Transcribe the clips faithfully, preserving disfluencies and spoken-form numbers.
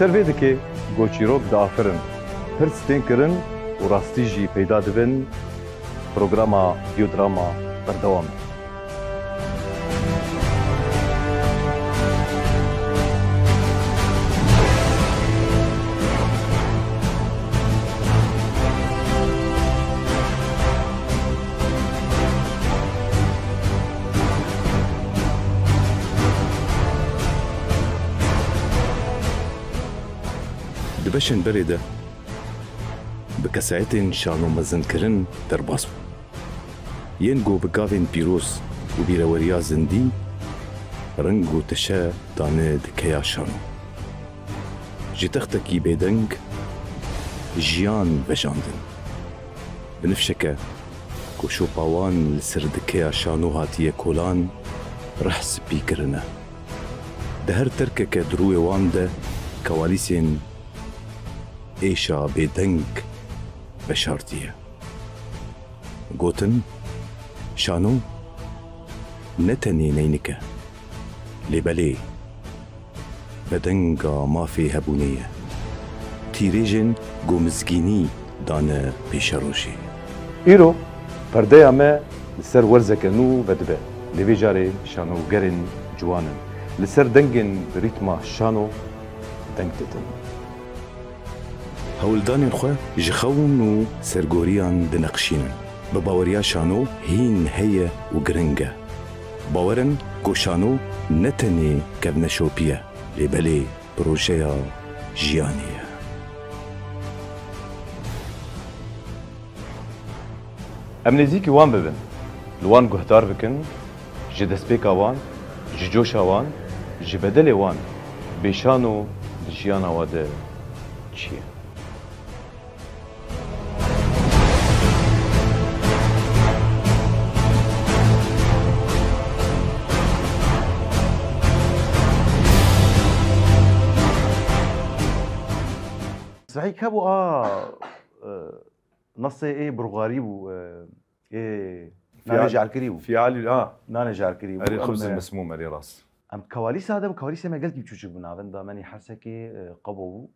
Ser vê dikê ku çîrok diafirin, pirs tên kirin û rastî jî peyda dibin, programa Biodrama berdewam e. Di beşên berê de bi kesayetên şano mezinkirin derbas bû. Yên ku bi gavên pîroz û bîreweriya zindî reng û teşe dane dikeya şano. Ji textekî bêdeng jiyan vejandin. Binifşeke ku şopa wan li ser dikeya şano hatiye kolan, reh spî kirine. Di her terkeke di rûyê wan de kewalîsên êşa bêdeng veşartiye. Gotin, şano ne tenê neynik e, lê belê vedenga mafê hebûnê ye. Tîrêjên ku mizgînî dane pêşerojê. Îro perdeya me li ser werzeke nû vedibe. Lê vê carê şanogerên ciwan in. Li ser dengên bi rîtma şano deng didin. Hewldanên xwe ji xewn û sergoriyan dineqşînin. Bi baweriya şano hîn heye û giring e. Bawer in ku şano ne tenê kevneşopî ye, lê belê projeya jiyanê ye. Em nêzîkî wan bibin, li wan guhdar bikin, ji destpêka wan, ji coşa wan, ji bedelê wan bê şano di jiyana we de çi ye? Sehî hebû a, e, Nasê ê burxarî bû, e, ê Fial-, nanê jarkirî bû. Fialî, ha. Nanê jarkirî bû. Erê, em, xibzê e, mesmûm, erê rast. Em kewalîsa de bû, kewalîsê me gelkî biçûçik bû navenda me nî hersekê, e, qebo bû.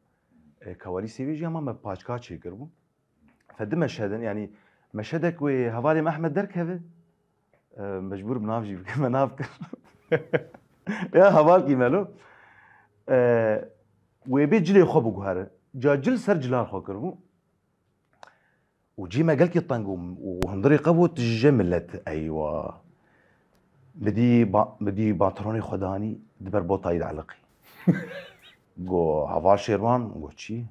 E, kewalîsê wê jî hema me paçka çêkir bû. Fedî meşedin, yanî meşedek wê hevalê me Ehmed derkeve, e, mecbûr bi nav jî bike, me nav kir. Ya hevalkî me lo. E, wê bê cilê xwe biguhere. Ca cil ser cilan xwe kiribû. Û cî me gelkî teng û, û hundirê qebût ji milet, eywa. Bidî ba-, bidî pantolonê xwe danî di ber botayî de eliqî. Go, heval Şêrwan, go, çi?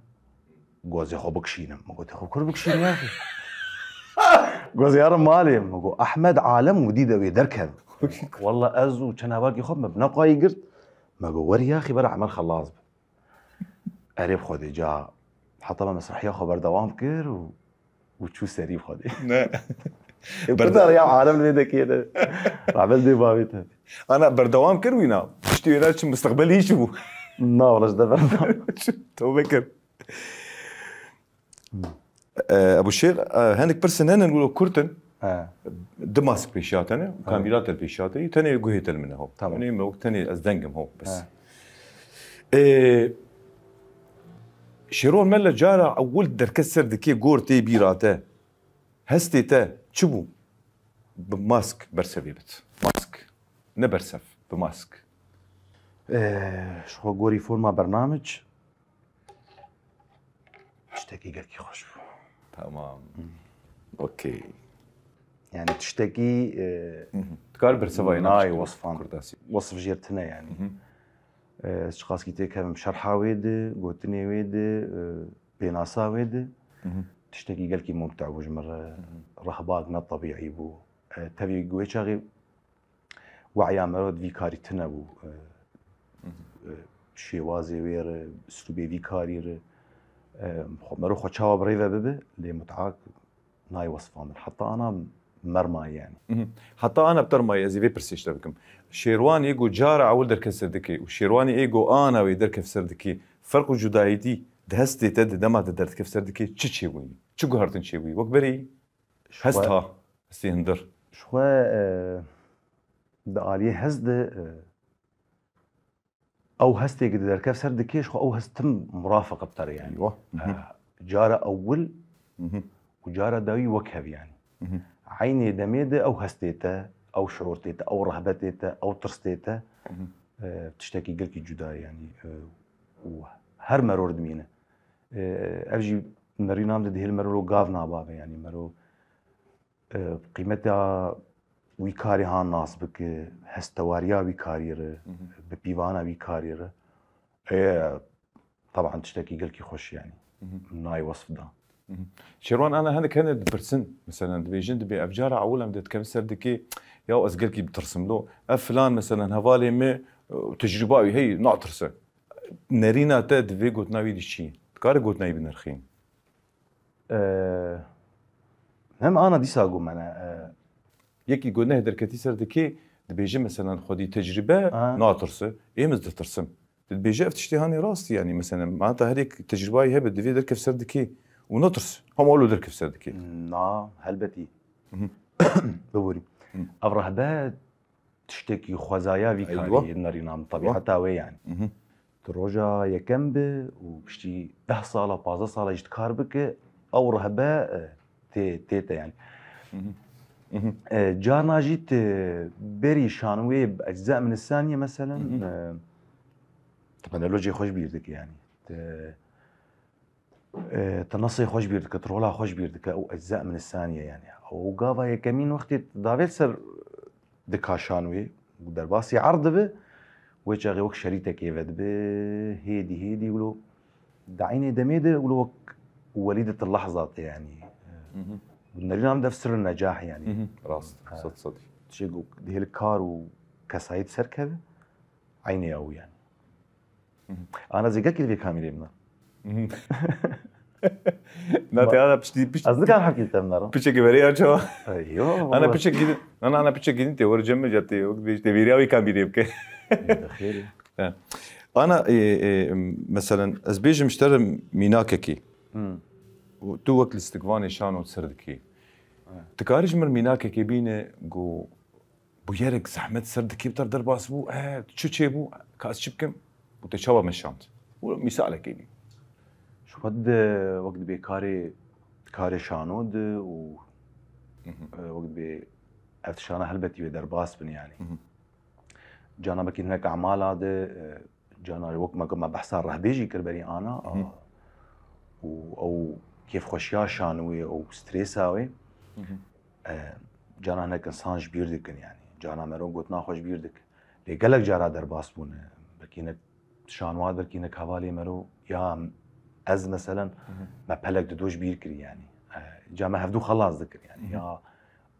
Go, ez ê xwe bikişînim. Min got, xwe kur bikişînî ya xwe. Go, ez ê herim malê. Min got, Ehmed Alem û dî de wê derkevin. Walla ez û çend hevalkî xwe me bi neqayî girt. Me got, werî ya xî bera Emel xelas bi. Erê bi Xwedê ca heta me mesrehiya xwe berdewam kir û, û çû serî bi Xwedê. Ne. Ê, Berde- pir ya alem li vê dekê de. Rahmet dê bavê te. Ana berdewam kir wîna. Piştî wêna çi misteqbelî çi bû? Na, wala ji de berdewam. Tewbe kir. E, Ebû Şêr, e, hinek pirsên hene wilo kurt in. He. Du mask pêşiya te ne, He. Kamîra te pêşiya te, tenê guhê te li min e ho. Tamam. Tenê me wek tenê ez deng im ho, bes. He. E, Şêron Melle cara ewil derket ser dikê gor tê bîra te. Hestê te çi bû? Bi mask bersevê bit. Mask. Ne bersev, bi mask. E, ji xwe gorî forma bernamij. Tiştekî gelkî xweş bû. Tamam. Hmm. Okey. Yani tiştekî, e, Hı hı. Dikar bersivayê nayê wesfan. Kurdasî. Wesf jêr tine yani. Hı hı. E, ez çiqaskî têkevim şerha wê di, gotinê wê di, e, pênasa wê di. Hı hı. Tiştekî gelkî mumte bû ji min re. Hı hı. Rehbak ne tebîî bû. E, tevî wê çaxê We'ya mero di vî karî tune bû. E, Hı hı. e, şêwazê wê re, uslûbê vî karî re, e, xwe mero xwe çawa bi rê ve bibe, lê mut'ak nayê wesfandin. Heta ana mermayê yani. Hı hı. Heta ana bi te re mayê, ez ê vê pirsê ji te bikim. Şêrwanê ê ku cara ewil derket ser dikê û şêrwanê ê ku ana wê derkev ser dikê, ferq û cudayîtî di hestê te de dema te derdikev ser dikê, çi çêbûyî? Çi guhertin çêbûyî? Wek berê Ji hest xwe ha, hestê hundir. Ji xwe, e, di aliyê hest de, e, ew hestê ku di derkev ser dikê, ji xwe ew hest tim murafeqe bikere, yanî. Eywa. Mhm. Eh, cara ewil Mhm. û cara dawî wek hev, yanî. Mhm. Eynê demê de ew hestê te, ew şiûrtê te, ew rehbetê te, ew tirsê te, Mhm. eh, tiştekî gelkî cuda ye, yanî, eh, û her meror dimîne. Eh, ev jî nerîna min de dihêl mero lo gav nabave, yanî mero, eh, qîmeta wî karê han nas bike, hestewariya wî karî re, Mhm. bi pîvana wî karî re. Ê, taban tiştekî gelkî xweş, yanî. Mhm. Nayê wesf da. Mhm. Şêrwan, ana hinek hene dipirsin, meselen, dibêjin, dibê ev cara ewil em dê dikevin ser dikê, ya ez gelkî bitirsim lo. Ev filan, meselen, hevalê me, e, tecrûba wî heye, natirse. Nerîna te di vê gotina wî de çi? Dikare gotina wî binirxîn? E, hem ana dîsa got me ne, e, Yekî ku neh derketî ser dikê, dibêje, meselen, xwedî tecrûbe Ha. natirse, êm ez ditirsim. Dibêje ev tiştê hanê rast, yanî, meselen, mata her yek tecrûbayî hebe, divê derkev ser dikê û netirs. Hema wilo derkev ser dikê. Na, helbetî. Mhm. Biborî. Hı. Ev rehbe tiştekî xwezaya vî Eywa. karî nerîna min, Eywa. tebîeta wê, yanî. Mhm. Tu roja yekem bi û piştî deh sala, pazdeh sala jî dikar bike, ew rehbe, e, tê, tê te, yanî. Mhm. Mhm. E, carna jî tu berî şanwê bi ecza min nisaniye, meselen, Mhm. e, tu monologê xwe ji bîr dike, yanî. Tu, e, tu nesê xwe ji bîr dike, tu rola xwe ji bîr dike, ew ecza min nisaniye, yanî. Ew gava yekemîn wextê tu davêt ser dika şanwê û derbasî erd dibe, wê çaxê wek şerîtekê vedibe, hêdî, hêdî wilo di eynê demê de wilo wek welî de tu lehza te, yanî. Mhm. Nerîna min de ev sirrê necah, yanî. Mhm. Rast, Ha. sed sedî. Tiştê ku dihêl kar û kesayît serkeve, eynê ew, yanî. Mhm. Ana zêgekî li vê kamîrê min e. Mhm. Na te ana piştî, piştî, Ez nikarim hepkî te min e. piçekî verê ya çawa? Ay, yo, Ana valla. piçekî din, ana, ana piçekî din tê were cem me ca tê, wek dibêjî tê vêriya wê kamîrê bike. Xêr e. He. Ana, e, e, meselen, ez bêjim ji te re mînakekî. Hmm. Û tu wek lîstikvanê şano ser dikî. He. Dikarî ji min mînakekê bîne ku bûyerek zehmet ser dikê bi te derbas bû, e, çi çêbû, ka ez çi bikim? Û te çawa meşand? Û mîsalekê dî. Ji xwe di, wek dibê karê, karê şano di û, Mhm. e, wek dibê ev tiştana helbetî wê derbas bin, yanî. Mhm. Cana wekî hinek emala di, e, cana wek me, me behsa rehbê jî kir berî ana, Mhm. û ew kêfxweşiya şanwê, ew stresa wê, Mhm. e, cana hinek insan ji bîr dikin, yanî. Cana mero gotina xwe ji bîr dikin. Lê gelek cara derbas bûne. Belkî hinek şanwat, belkî hinek hevalê mero, ya ez, meselen, Mhm. me pelek dido ji bîr kirî, yanî. E, ca me hevdû xelas dikir, yanî. Mhm. Ya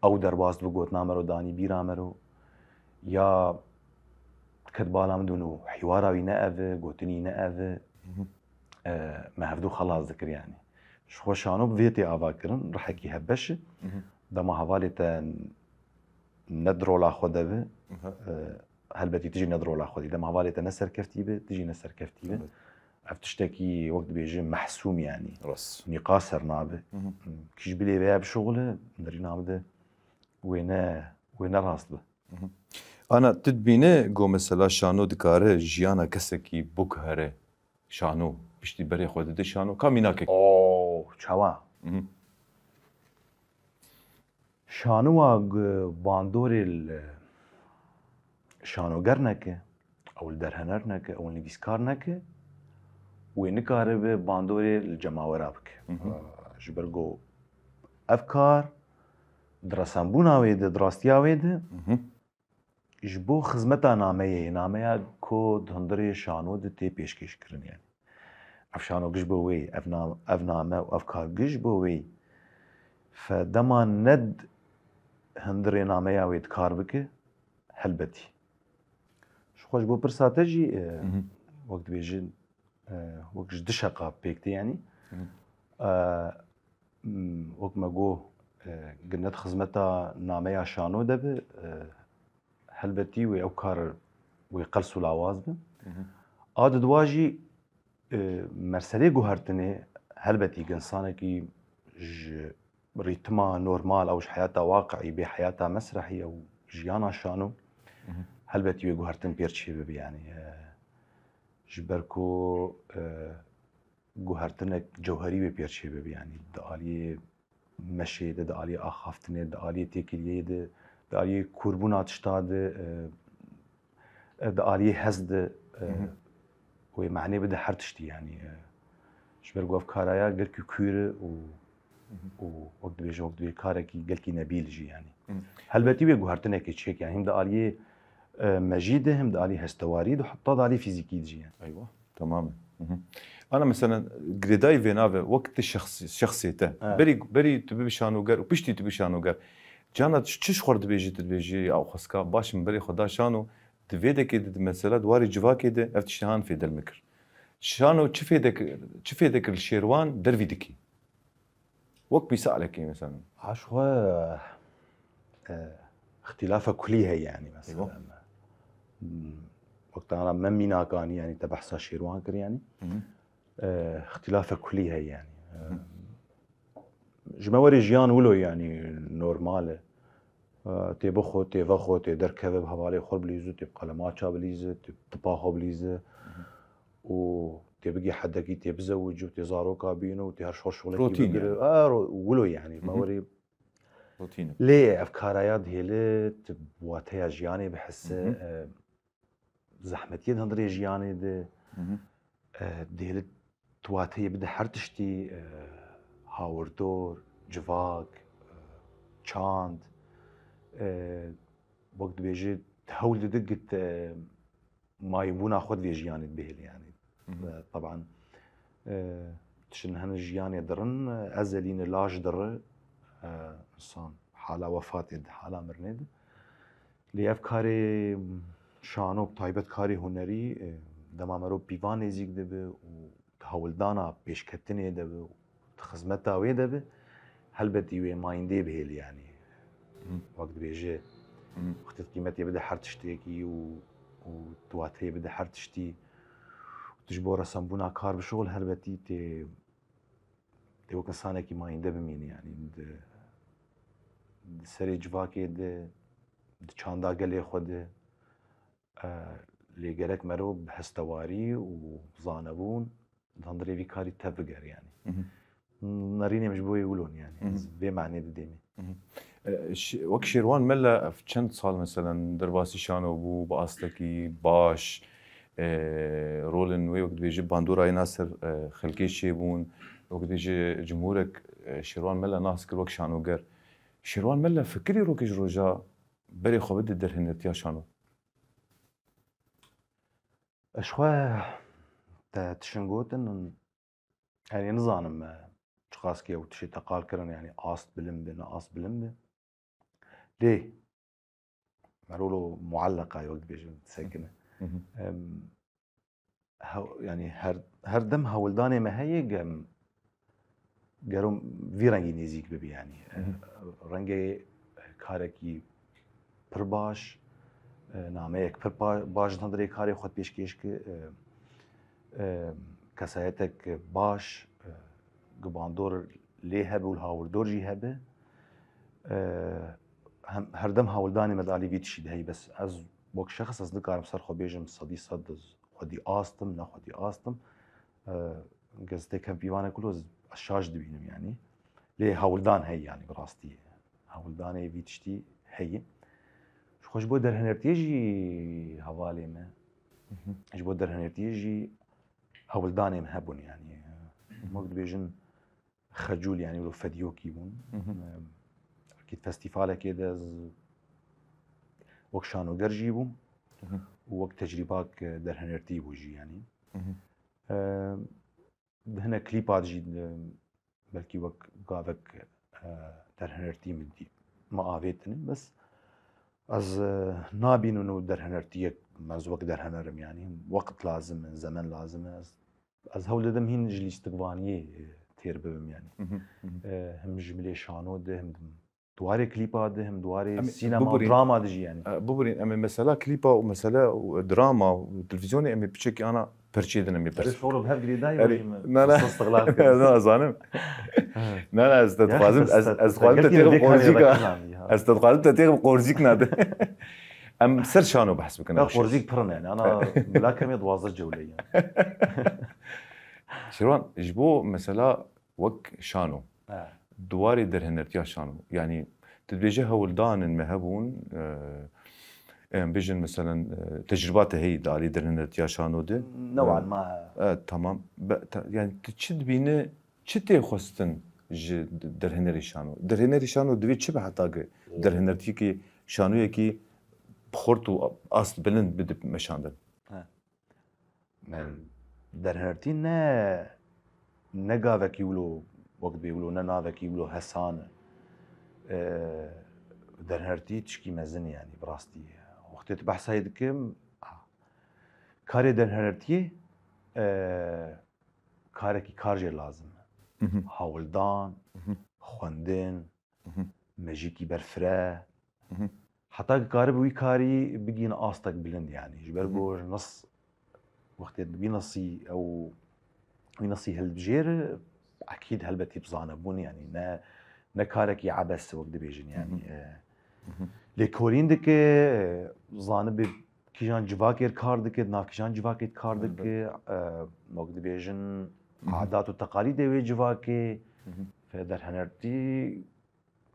ew derbas dibe, gotina mero danî bîra mero, ya ket bala min dûn û hîwara wî ne ev e, gotinî ne ev e. Mhm. E, me hevdû xelas dikir, yanî. Ji xwe şano bi vê tê ava kirin, rihekî hevbeş e. Mhm. Dema hevalê te ne di rola xwe de be, Mhm. e, helbetî tu jî ne di rola xwe de. Dema hevalê te ne serkeftî be, tu jî ne serkeftî be. Evet. Ev tiştekî wek dibêjin mehsûm, yanî. Rast. Nîqaş ser nabe. Mhm. Kî ji bilê vêya bişuxile, nerîna min de wê ne, wê ne rast be. Mhm. Ana, tu dibîne ku mesela şano dikare jiyana kesekî biguhere şano, piştî berê xwe dide şano, ka mînakek. Oo, çawa? Mhm. Şanowa gu-, bandorê li şanoger neke, ew li derhener neke, ew li nivîskar neke, wê nikaribe bandorê li cemawera bike. Mhm. Ji ber ku ev kar di resenbûna wê de, di rastiya wê de, Mhm. ji bo xizmeta nameyê, nameya ku di hundirê şano de tê pêşkêş kirin, yanî. Ev şano giş bo wê, ev nam-, ev name û ev kar giş bo wê. Fe dema ne di hundirê nameya wê dikar bike, helbetî. Ji xwe ji bo pirsa te jî, e, Mhm. wek dibêjin, e, wek ji dişeqa pêk tê, yanî. Mhm. E, m, wek me got, e, ginet xizmeta nameya şano de be, e, helbetî wê ew kar wê qels û lawaz be. Mhm. A di dua jî, e, merselê guhertinê helbetî insanekî ji rîtma normal ew ji heyata waqi'î bê heyata mesrehî ew jiyana şano Mhm. helbetî wê guhertin pêr çêbibe, yanî, e, Ji ber ku, e, guhertinek cewherî wê pêr çêbibe, yanî di aliyê meşê de, di aliyê axaftinê, di aliyê têkiliyê de, di aliyê kûrbûna tişta de, e, e, di aliyê hez de, e, Hı hı. wê manê bide her tiştî, yanî, e, ji ber ku ev karaya gelkî kûr e û, Hı hı. û wek dibêje, wek dibê karekî gelkî nebîl jî, yanî. Hı. Helbetî wê guhertinekê çêke, yanî, him di aliyê, e, mejî de, him di aliyê hestewarî de, heta di aliyê fîzîkî de jî, yanî. Eywa. Temamen. Hı hı. Ana, mesela, girêdayî vê nave, wek ti şexsî-, şexsê te. Evet. Berî, berî tu bibî şanoger û piştî tu bibî şanoger. Cana tu çi ji xwe re dibêjî, tu dibêjî, "Ya xwezka, baş min berê xwe da şano." Di vê dekê de, di mesela, di warê civakê de ev tiştê han fêdel min kir. Şano çi fêde kir, çi fêde kir li Şêrwan dervî dikî? Wek mîsalekê, mesela. Ha, ji xwe, e, îxtîlafa kulî heye, yanî, mesela. Eywa. Hmm, wek tana me mînakanî, yanî, te behsa Şêrwan kir, yanî. Hı hı. E, îxtîlafa kulî heye, yanî. E, Hı. ji me werê jiyan wilo, yanî, normal e. E, tê bixwe, tê vexwe, tê derkeve, bi hevalê xwe bilîze, tê bi qelemaça bilîze, tê bi tipa xwe bilîze. Hı hı. û tê bigê hedekî, tê bizewicî û tê zaroka bîne û tê her şor şolekî Rotîn bigire. yani. A, ro-, wilo, yanî, Hı hı. me werî Rotîn e. Lê ev karaya dihêle tu bi wateya jiyanê bihise, Hı hı. e, zehmetiyê di hundirê jiyanê de, Hı hı. e, dihêle tu wateyê bide her tiştî, e, hawirdor, civak, e, çand, e, wek dibêje, tu hewl dide git, e, mayînbûna xwe di vê jiyanê bihêle, yanî. Hı hı. E, teban, e, tiştin hene jiyanê dirin, e, ezelî ne, laj dire, e, insan hala wefatê de, hala mirinê de. Lê ev karê şano, bi taybet karê hunerî, e, dema merov pîvan nêzîk dibe û di hewldana pêşketinê de be û di xizmeta wê de be, helbetî wê mayîndê bihêle, yanî. Hı. Wek dibêje, Hı. wextê qîmetê bide her tiştekî û, û tu wateyê bide her tiştî, tu ji bo resenbûna kar bişixul, helbetî tê, tê wek insanekî mayînde bimînî, yanî. Di, di serê civakê de, di çanda gelê xwe de, e, lê gerek mero bi hestewarî û zanebûn di hundirê vî karî tevbiger, yanî. Hı hı. Nerînê min ji bo wê wilo ne, yanî. Hı hı. Ez vê manê didêmê. Hı hı. E, şi-, wek Şêrwan Mele, ev çend sal, meselen, derbasî şano bû, bi astekî baş, e, rolên wê, wek dibêje, bandorayê naser, e, xelkê çêbûn, wek dibêje, cimûrek, e, Şêrwan Mele nas kir wek şanoger. Şêrwan Mele fikirî rokê ji roja berê xwe bide derhênertiya şano? Ez xwe te tiştin gotin, yanî nizanim me çiqaskî ew tiştê te qal kirin, yanî ast bilind be, ne ast bilind be. Lê me rolo muelleqa, wek dibêjin, sekine. Hı hı. Em, hew-, yanî her, her dem hewldanê me heye, gem gero vî rengî nêzîk bibe, yanî. Hı hı. Rengê karekî pir baş, e, nameyek pir pa-, baş di hundirê karê xwe pêşkêş ki, e, e, kesayetek baş, e, gubandor lê hebe û li hawirdor jî hebe. E, hem, her dem hawldanê me di alî vî tiştî de heye, bes ez wek şexs ez nikarim ser xwe bêjim sedî sed ez xwedî astim, ne xwedî astim. E, gezitê kevpîvanek wilo ez, ez şaş dibînim, yanî. Lê hewldan heye, yanî, bi rastî. Hewldanê vî tiştî heye. Ji xwe ji bo derhenertiyê jî hevalê me. Hı hı. Ji bo derhenertiyê jî hewldanê me hebûn, yanî. Hı hı. Wek dibêjin xecûl, yanî, wilo fediyokî bûn. Hı hı. Em, wekî festîvalekê de ez wek şanoger jî bûm Hı hı. û wek tecrîbak, e, derhenertî bû jî, yanî. Hı hı. E, di hinek klîpa de jî, e, belkî wek gavek, e, derhenertî min dî, me avêtine. Bes ez, e, nabînim û derhenertiyek, ez wek derhenerim, yanî. Wext lazim e, zemen lazim e. Ez, ez hewl didim hîn ji lîstikvaniyê, e, têr bibim, yanî. Hı hı, hı hı. E, him ji milê şano de, him di warê klîpa de, him di warê Em ê sînema û bibûrîn. drama de jî, yanî. E, bibûrîn, em ê mesela klîpa û mesela drama û televîzyonê em ê piçekî ana perçê din em ê Erê, pers. Şoro bi hev girêdayî Erê, wajî min. Na, na. Xwesta istiqlal kir. Na, zanim. Na, na, ez te Yax, dixwazim, te, ez, te, ez te dixwazim te gelkî têxim vê karê qorzîka. Reklam ya. Ez te dixwazim te têxim qorzîk nade. Em ser şano behs bikin. Ya xorzîk pirin yani. Ana bila kemê duwazdeh cewle yani. Şirwan, ji bo mesela wek şano, Ha. di warê derhinertiya şano, yani tu dibêje hewldanin me hebûn, e, em bêjin mesela, e, tecrûba te heyî di alî derhinertiya şano de. Newan ma. E, tamam. Be, ta, yani tu çi dibîne, çi tê xwestin ji d-, derhinerê şano? Derhinerê şano divê çi be heta ki derhinertiyekî şanoyekî xurt û ast bilind bidip meşandin? Men derhinertî ne, ne gavekî wilo wek dibê wilo, ne navekî wilo hesan e. E, derhinertî tişkî mezin yani bi rastî. Wextê tu behsa yê dikim, ah, karê derhinertiyê, e, karekî kar jê lazim e. Mhm. Hawldan, Mhm. xwendin, Mhm. mejîkî berfireh. Mhm. Heta ki karibe wî karî bigihîne astek bilind yani. Ji ber Mhm. ku ji nas, wextê wî nasî ew, wî nasî hilbijêr, ekîd helbetî bi zanebûn yani. Ne, ne karekî ebes wek dibêjin yani. Mhm. E, Mhm. lêkolîn dike, e, zanibe kîjan civakê kar dike, di nav kîjan civakê kar Elbet. dike, e, wek dibêjin, Mhm. adat û teqalîdê wê civakê, Mhm. fe derhenertî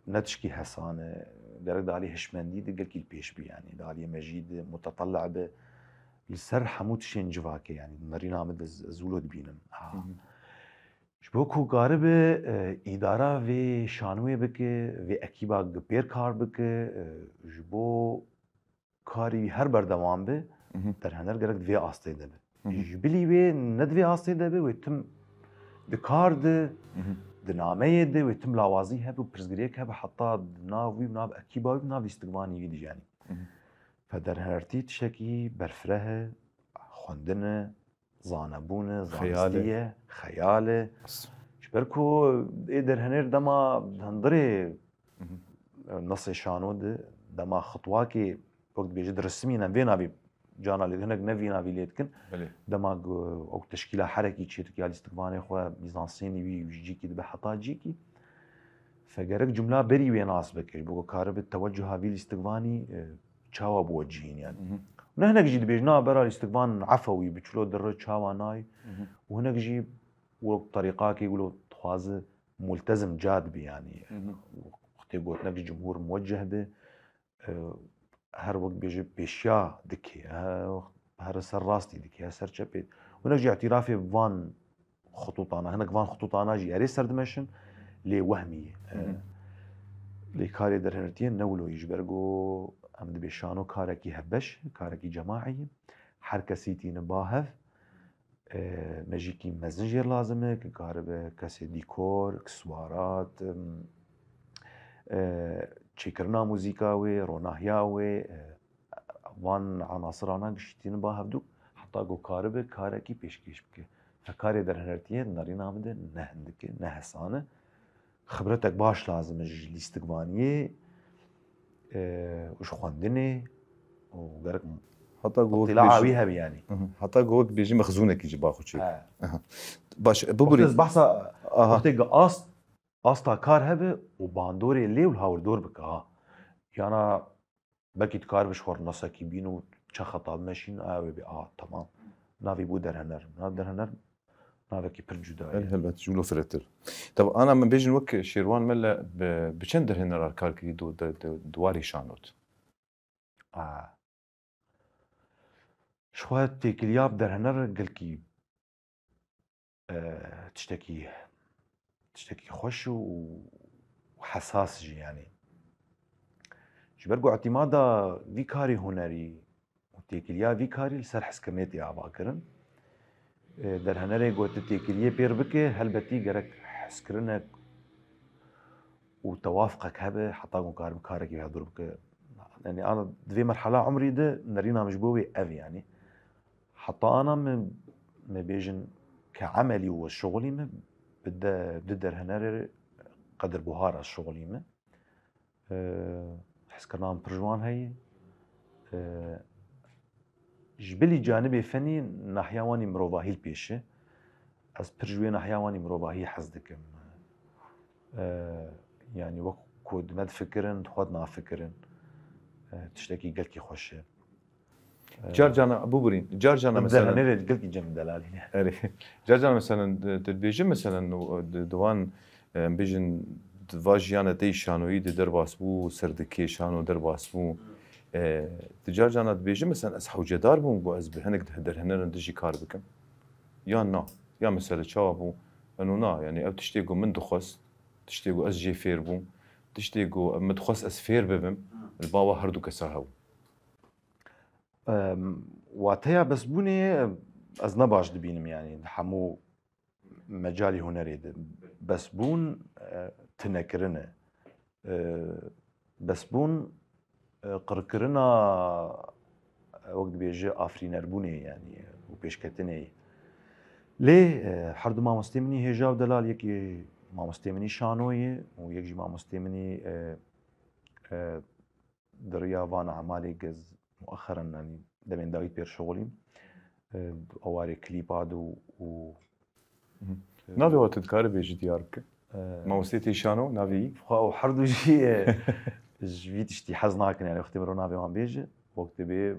ne tişkî hesan e, gerek di alî hişmendî de gelkî li pêş bî yani, di aliyê mejî de mutetella be li ser hemû tiştên civakê yani, di nerîna min de ez, ez wilo dibînim. Ha. Mhm. Ji bo ku karibe, e, îdara vê şanoyê bike, vê ekîba gipêr kar bike, e, ji bo karî her berdewam be, Mhm. derhener gerek di vê astê de be. Mhm. Ji bilî wê ne di vê astê de be, wê tim di kar de, Mhm. di nameyê de, wê tim lawazî hebe û pirsgirêk hebe, heta di nav wî, nav ekîba wî, nav lîstikvanî wî de jî yani. Mhm. Fe derhenertî tiştekî berfireh e, xwendin e, zanebûn e, Xeyal e. zanistî ye, xeyal e. Ji ber ku ê derhener dema hundirê Mhm. nesê şano de, dema xitwakê wek dibêje di resimî ne vê navî cana lê hinek ne vî navî lê dikin. Belê. Dema ku ew teşkîla herekî çêdike ya lîstikvanê xwe, mîzansênî wî, wî ji cîkî dibe heta cîkî. Fe gerek cumla berî wê nas bike. Ji bo ku karibe tewecuha vî lîstikvanî, e, çawa biwecihîn yani. Mhm. Ne hinek jî dibêjin, na bera lîstikvan efewî bi çilo dire çawa nayê. Mhm. Û hinek jî wek terîqakê wilo dixwaze multezim ca dibe yani. Mhm. Wextê gotinek ji cumhur muweceh be, e, her wek bêje pêşiya dike, he, her ser rastî dike, her ser çepê. Hinek jî îtirafê van xitûtana, hinek van xitûtana jî erê ser dimeşin, lê wehmî ye. E, Mhm. lê karê derhinertiyê ne wilo ye, ji ber ku em dibê şano karekî hevbeş, karekî cemaî ye. Her kesî tîne ba hev, e, mejîkî mezin jê lazim e, ki karibe kesê dîkor, eksîsarat, em, e, çêkirina muzîka wê, ronahiya wê, e, van enasirana giştî tîne ba hevdû, heta ku karibe karekî pêşkêş bike. Fe karê derhinertiyê di nerîna min de ne hindik e, ne hesan e. Xibretek baş lazim e ji lîstikvaniyê, e, û ji xwendinê û gerek Heta ku wek îtîlaa bêjî-, wî hebe yani. Mhm. Heta ku wek bêjî mexzûnekî ji ba xwe çêdike. He. Aha. Baş, Wextê biburî. ez behsa, Aha. wextê ku ast, asta kar hebe û bandorê lê û li hawirdor bike ha. Yana belkî tu kar bi ji xwe nasekî bîn û çe xeta bimeşîn, a wê bê, a, tamam. Navê bû derhener. Nav derhener navekî pir cuda ye. Belê, helbet, ji wilo firehtir. Tabi, ana min bêjin wek Şêrwan Mele bi, bi çend derhinerar kar kirî di, di, di, di warê şanot? A. Ji xwe têkiliya bi derhener gelkî, e, tiştekî, tiştekî xweş û hesas jî yani. Ji ber ku îtîmada vî karê hunerî û têkiliya vî karî li ser hezkirinê tê avakirin. E, derhenerê ku tu têkiliyê pêr bike, helbetî gerek hezkirinek û tewafqek hebe heta ku karibe karekî hevdûr bike. Yani ana di vê merhala umrî de nerîna min ji bo wê ev yani. Heta ana min, me bêjin ke emelî û şixulî min bi de, bi derhenerê qedirbuhar ez şixulî min. E, hezkirina min pir ji wan heye. E, ji bilî canibê fenî nahiya wanî mirovahî li pêş e. Ez pir ji wê nahiya wanî mirovahî hez dikim. E, yani wek ku di me difikirin, di xwe dinafikirin. e, tiştekî gelkî xweş e. Car cana, bûbirîn, car cana Di mesela. Derhenerê gelkî cem delalî ne. Erê. Car cana mesela, tu dibêjî mesela, di, di wan, em bêjin, di va jiyana te yî şanoyî de derbas bû, serdikê şano derbas bû. E, tu car cana dibêjî mesela, ez hewcedar bûm, got ez bi hinek derhenerin dijî kar bikim. Ya na, ya mesela çawa bû, eno na, yani ew tiştê ku min dixwest, tiştê ku ez jê fêr bûm, tiştê ku min dixwest ez fêr bibim, li ba wa her du kesa hebû. Em, wateya besbûnê ez ne baş dibînim, yani di hemû mecalî hunerê de besbûn, e, tinekirin e. E, besbûn, e, qirkirina, e, wek dibêje afirînerbûnê, yani û pêşketinê. Lê, e, her du mamostê min î hêja û delal, yekî mamostê min î şano ye û yek jî mamostê min î, e, e, di riya van emalê gez muexeren, yanî demên dawî pêr şixulîm. E, ewarê klîpa de û, û Navê wa tu dikarî bêjî diyar bike? e, Mamostê tê şano, navê yî? Xwe ew her du jî, e, ji vî tiştî hez nakin, yani wextê mirov navê wan bêje, wek dibê,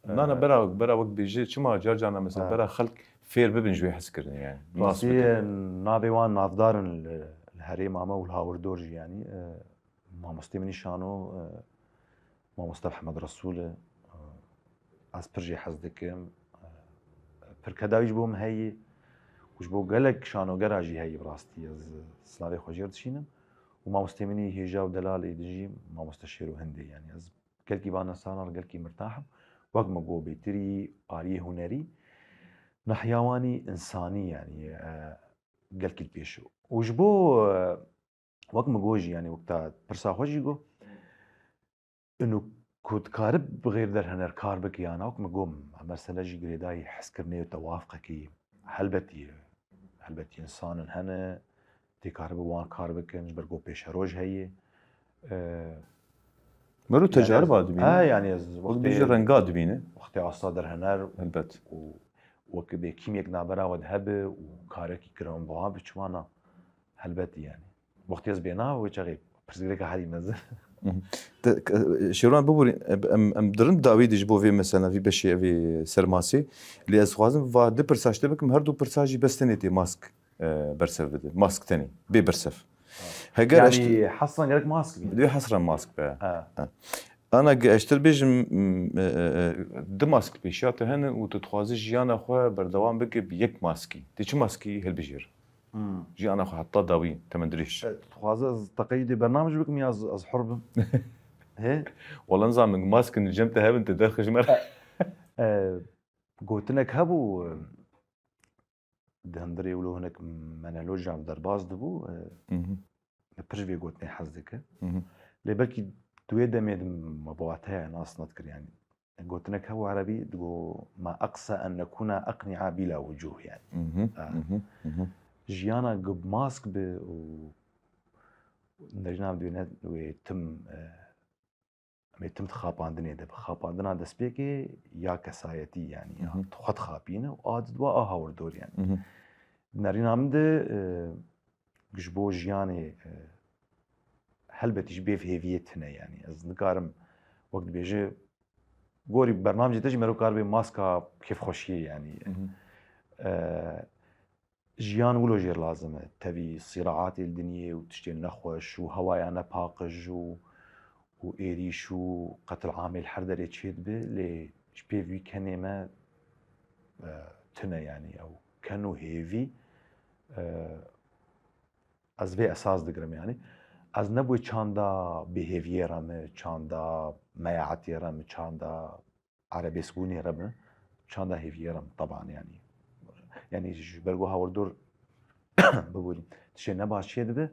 Na, na, bera, bera wek bêjî, çima car cana mesela, Ha. bera xelk fêr bibin ji wê hezkirinê yani. Nas Rastî bikin. navê wan navdar in li, li herêma me û li hawirdor jî, yani, e, mamostê min î şano, e, mamoste Mihemed Resûl e, e, ez pir jê hez dikim, e, pir kedawî ji bo min heye û ji bo gelek şanogera jî heye, bi rastî ez silavê xwe jê re dişînim û mamostê min î hêja û delalê din jî mamoste Şêro Hindê, yani ez gelkî van salan gelkî mirtah im. Wek min got bêtirî aliyê hunerî, nahya wanî însanî, yani, e, gelkî li pêş. Û ji bo, e, wek min got jî, yani wek te pirsa xwe jî got, inu ku dikarib bi xêr derhener kar bike ya na, wek min got, mesele jî girêdayî hezkirinê û tewafqekî helbetî ye. Helbetî însan in hene, tê karibe wan kar bikin, ji ber ku pêşeroj heye. E, Mero tecariba dibîne. Ha, yani ez Wek bêjî renga dibîne. Wextê asta derhener Elbet. û wek bê kîmyek nabera we de hebe û karekî kirin bi wan biçimana helbetî yani. Wextê ez bêna wê çaxê pirsgirêka herî mezin. Te- k- Şêrwan biborî, em, em dirin dawî de ji bo vê mesela vî beşê evê sermasê. Lê ez dixwazim va du pirsa ji te bikim, her du pirsa jî bes tenê tê mask, e, bersev bide. Mask tenê, bê bersev. Heger ez Yani hesran gerek mask bî. Dê hesran mask be. Ha. Ana ge ez te bêjim, m, e, e, e, du mask pêşiya te hene û tu dixwazî jiyana xwe berdewam bike bi yek maskî. Tê çi maskî hilbijêr? Hmm. Jiyana xwe heta dawî temendirêj. E, tu dixwaze ez teqeyîdê bernamej bikim ya ez, ez hur bim? He? Wala nizanim, mask in cem te hebin, te derxij me re. E, gotinek hebû, e, di hundirê wilo hinek menelojan derbas dibû, e, Mhm, min pir ji vê gotinê hez dike. mhm. Lê belkî di wê demê de me bi wateya nas nedikir, yani. Gotinek hebû erebî digo, "Ma eqsa en nekuna eqni'a bila wucuh", yani. Mhm, Ah. mhm, mhm. Jiyana gi mask bi û nerîna em dibêne wê tim, e, em ê tim di xapandinê de, bi xapandina destpêkê ya kesayetî, yani ya Mhm. xwe dixapîne û a di dua a hawirdor, yani. Mhm. Nerîna min de, e, ji bo jiyanê, e, helbetî ji bêv hêviyê tune, yani. Ez nikarim, wek dibêje, gorî bernamecê te jî mero kar bê maska kêfxweşiyê, yani. Mhm. E, jiyan wilo jêr lazim e. Tevî sîraatê li dinyê û tiştên nexweş û hewaya nepaqij û, û êrîş û qetil amê li her derê çêdibe, lê ji pêv wî kenê me, e, tune, yani ew ken û hêvî, e, ez vê esas digirim, yani. Ez ne bi wê çanda bêhêviyê re me, çanda meyaetê re me, çanda erebêskbûnê re me, çanda hêviyê re me, teban, yani. Yani ji ber ku hawirdor biborî tiştê ne baş çêdibe,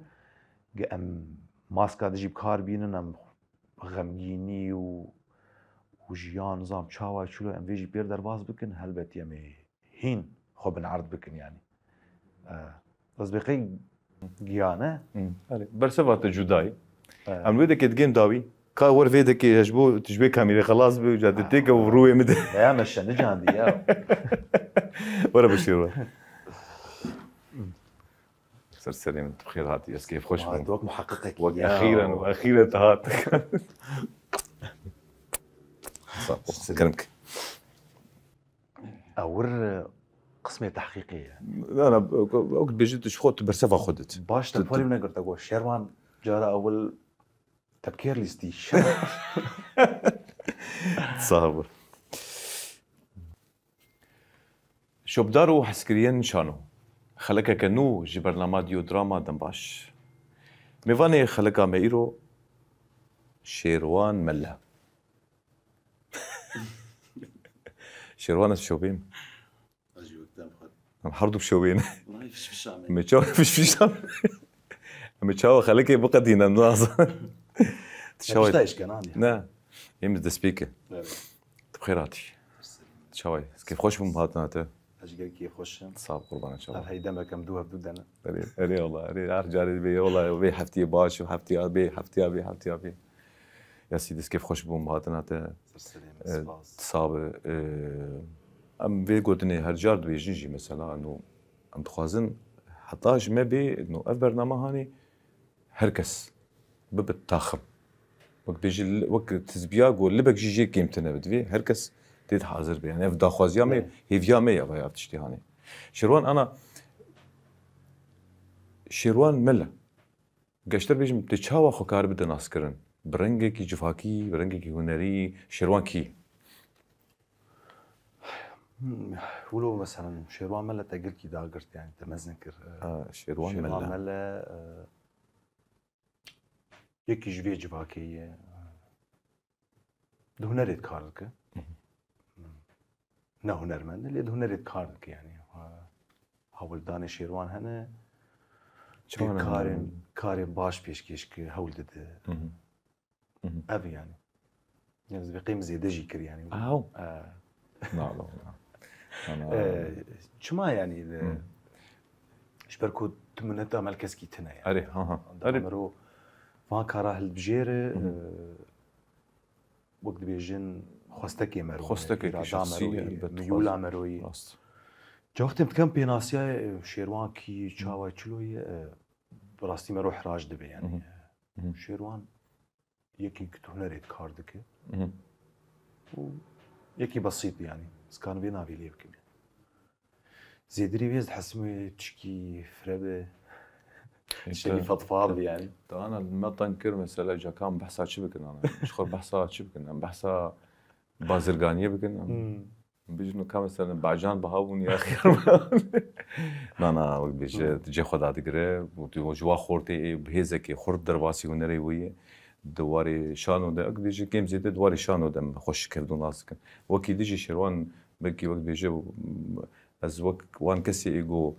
ge em maska dijî bi kar bînin, em xemgînî û, û jiyan nizam çawa çilo em vê jî pêr derbas bikin, helbetî em ê hîn xwe binerd bikin, yani. E, ez bê qey giyane. Hı. Erê, berseva te cuda ye. Evet. Em wê dekê digên dawî. Ka wer vê dekê ji bo, tu ji wê kamîrê xelas bî, ca tu têke û rûyê min de. Veya me şenicandî ya. Were bişîr we. Ser serê min, tu xêr hatî, ez kêfxweş bûm. Wek muheqqiqek Wek ya. exîren, exîren te hat. Kerem ke. Ewir qismê tehqîqê ye. Na, na, ew dibêjin tu ji xwe, tu bersiva xwe didî. Baş te porê min negirte, got Şerwan cara ewil te bi kêr lîstî. Sax bû. Şopdar û hezkiriyên şano. Xelekeke nû ji bernama Dîyodrama dem baş. Mêvanê xeleka me îro Şêrwan Melle. Şêrwan ez şopîm. Ez jî wek te em xwe. Em her du bi şopîn. Wallahî fişfişa me. Me çawa fişfişa me. Em çawa xelekê biqedînin, nazanim. Çawa? Pişta eşkenan ya. Ne. Em destpêke. Evet. Tu bi xêr hatî. Çawa ye? Ez kêfxweş bûm hatina te. Ez jî gelekî xweş im. Sağ ol, qurbana çawa. Her hey demek em du hev du dene. Erê, erê wala, erê her carê bê, wala vê heftiyê baş, heftiyê bê, heftiyê bê, heftiyê bê. Yasî, dest kêfxweş bûm hatina te. Ser serê me, spas. Sağ be. Em vê gotinê her car dibêjin jî, mesela, no, em dixwazin heta ji me bê, no, ev bername hanê her kes bibe taxim. Wek bêjî, li-, wek tizbiya ku libek jî jê kêmtir nebe, divê her kes tê de hazir be. Yani ev daxwaziya me, hêviya me ye, vaya tiştê hanê. Şêrwan ana, Şêrwan Mele. Geştir bêjim, tu çawa xwe kar bide naskirin? Bi rengekî civakî, bi rengekî hunerî, Şêrwan kî? Hmm, wilo meselen Şêrwan Mele te gelkî dagirt, yani te mezin kir. Ha, Şêrwan Mele. Şêrwan Mele, e, yekî ji vê civakê ye. Di hunerê de kar dike. Hı hı. Ne hunermend e, lê di hunerê de kar dike, yani. Ha, hewldanê Şêrwan hene. Çima Pê ne karên, hunermend? Karên baş pêşkêş ki hewl dide. Hı hı. Hı hı. Ev yani. Yani ez vê qêm zêde jî kir yani. Aw. E. Na, na, na. Ana. E, çima yani de, Hı. Ji ber ku tu mineta me li keskî tune yani. Erê, ha, ha. Erê. Mero van kara hilbijêre, Hı hı. E, wek dibêjin xwestekê mero ye, Xwestekê îrada şexsî mero ye, ye, elbet, miyûla xwest-, mero ye. Rast. Ca wextê em dikem pênasiya, e, Şêrwan kî, çawa, çilo ye, e, bi rastî mero hirac dibe yani. Hı hı. Hı hı. Şêrwan yekî ku di hunerê de kar dike. Hı hı. Û yekî besît yani. Ez karim vê navê lê bikim. Zêdirî wê ez dihesim wê tişkî fire be. Tiştekî fetfal be yani. Te ana me teng kir mesela, cakan behsa çi bikin ana? Ji xwe behsa çi bikin? Em behsa bazirganiyê bikin? Em Hmm. Bijno ka mesela bacan biha bûn ya xiyar biha. Na, na, wek bêje, Hmm. tu cê xwe dadigire, û tu ji wa xortê ê bi hêzekê xurt derbasî hunerê wî ye. Di warê şano de, wek bêje kêm zêde di warê şano de em xweş kevdû nas dikin. Wekî dijî Şêrwan, belkî wek bêje, ez wek wan kesê ê go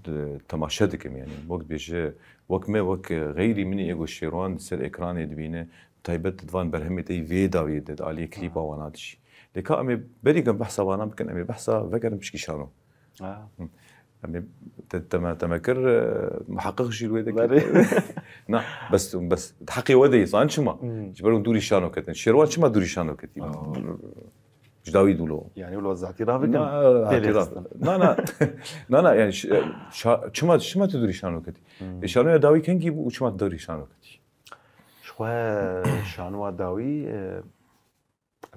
di temaşe dikim, yani wek bêje, wek me, wek xeyrî min ê go Şêrwan di ser ekranê dibîne, taybet di van berhemê te yî vê dawiyê de, di aliyê klîpa wana dijî. Lê ka em ê berî ku em behsa vana bikin, em ê behsa vegerin pişkî şano. Ha. Hı. Em ê te-, te me, te me kir, e, muheqqiq jî li wê de kir. Belê. Na, bes, bes, di heqê we de yê, zan çima? Hmm. Ji ber hûn dûrî şano ketin. Şêrwan çima dûrî şano ketî? Aa. Ji dawî dûlo. Yani wilo zatî rabikim, Na, tê hatî lê ra-, xistin. Na, na. Na, na, yani ş-, şa-, çima, çima tu dûrî şano ketî? Hmm. E, şanoya dawî kengî bû û çima tu dûrî şano ketî? Ji xwe şanoya dawî, e,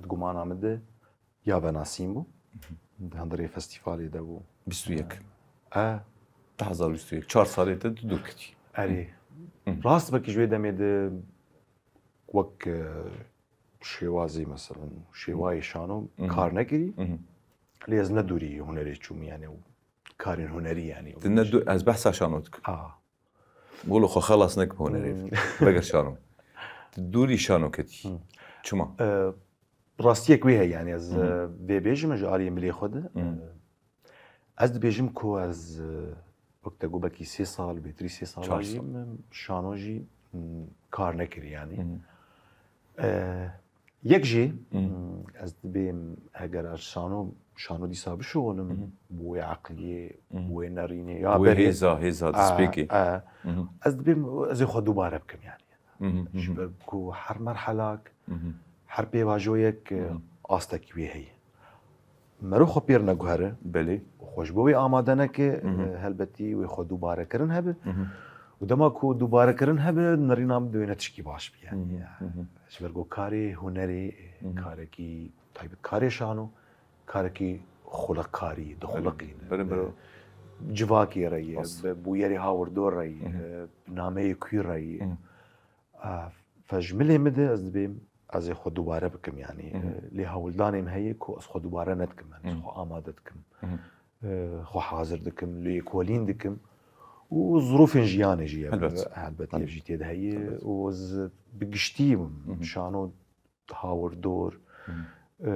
di gumana min de ya venasîn bû. Di hundirê festîvalê de bû. Bîst û yek. E. Du hezar bîst û yek. Çar salê te tu dûr ketî. Erê. Hı. Rast, belkî ji wê demê de wek, e, şêwazî, meselen, şêwayê şano Hı. kar nekirî. Hı. Lê ez ne dûrî hunerê çûm, yani, û karên hunerî, yani. Tu ne dû-, ez behsa şano dikim. A. Wilo xwe xelas nekim hunerê. Hmm. Veger şano. Tu dûrî şano ketî. Hmm. Çima? E, rastiyek wê heye, yani ez, Hı hı. e, vê bêjim ji aliyê milê xwe de. Hı. E, ez dibêjim ku ez, e, wek te got, belkî sê sal, bêtirî sê sal Çar jî sal. min şano jî, m, kar nekirî, yani. Hı hı. E, Yek jî, Hı. mm, ez dibêm, heger ez şano, şano dîsa bişuxulim, Hı hı. bi wê eqliyê, Hı hı. bi wê nerînê, ya Bi wê berê hêza, hêza A, destpêkê. a. Hı hı. Ez dibêm, ez ê xwe dubare bikim, yani. Hı hı, hı hı. Ji ber ku her merhelak, Hı hı. her pêvajoyek, Hı hı. astekî wê heye. Mero xwe pêr neguhere. Belê. Xwe ji bo wê amade neke, Hı hı. e, helbetî wê xwe dubare kirin hebe. Hı hı. Û dema ku dubare kirin hebe, nerîna min dibêne tişkî baş bî, yani. Hı hı, Ya. hı hı. Ji ber ku karê hunerê, Hı hı. karekî taybetkarê şano, karekî xuliqkarî, dixuliqîne. Belê, belê. Bi civakê re ye, Rast. bi bûyerê hawirdor re ye, Mhm. bi nameyê kûr re ye. Mhm. A, fe ji milê min de ez dibêm, ez ê xwe dubare bikim, yanî, Mhm. e, lê hewldanê min heye ku ez xwe dubare nedikim, yanî, ez Mhm. xwe amade dikim. Mhm. E, xwe hazir dikim, lêkolîn dikim. Û zirûfên jiyanê jî ye. Helbet. Helbet, ev Helbet. jî tê de heye. Helbet. Û ez bi giştî Mhm. şano hawirdor, Mhm. e,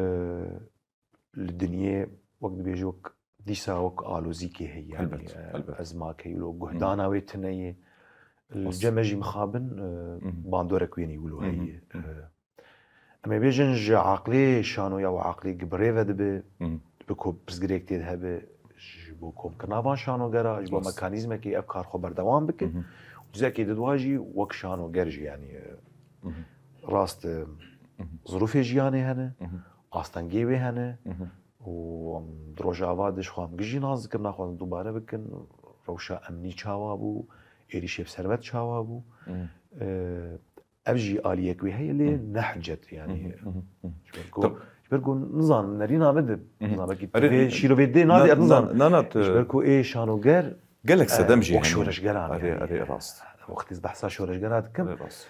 li dinyê wek dibêje wek dîsa wek alozîkê heye, yanî, Helbet, e, helbet. ezmak heye, wilo guhdana wê tune ye. Li Rast. cem me jî mixabin, e, Mhm. bandorek wê nî wilo Mhm. heye. Mhm. E, em ê bêjin ji aqlê şanoya û aqlê gi bi rê ve dibe, Mhm. dibe ku pirsgirêk tê de hebe ji bo komkirina van şanogera, ji bo Rast. mekanîzmekê ev kar xwe berdewam bike. Mhm. Û cizekê di dua jî wek şanoger jî, yanî, e, Mhm. rast, e, Mhm. zirûfê jiyanê hene, Mhm. astengê wê hene Mhm. û em di Rojava de ji xwe em gijî nas dikin, naxwazin dubare bikin. Rewşa emnî çawa bû, êrîşê bi ser me çawa bû. Mhm. E, ev jî aliyek wê heye, lê Mhm. ne hicet, yanî. Mhm, mhm, mhm. Ji ber ku, Tam- ji ber ku nizanim, nerîna min de, Mhm. nizanim, belkî Erê, vê şîrovê dê nadê, na-, ez nizanim. na-, na-, na-, Ji ber ku ê şanoger, Gelek sedem e, jî wek hene. şoreşgeran, Erê, yanî, erê, rast. wextê ez behsa şoreşgera dikim, Erê, rast.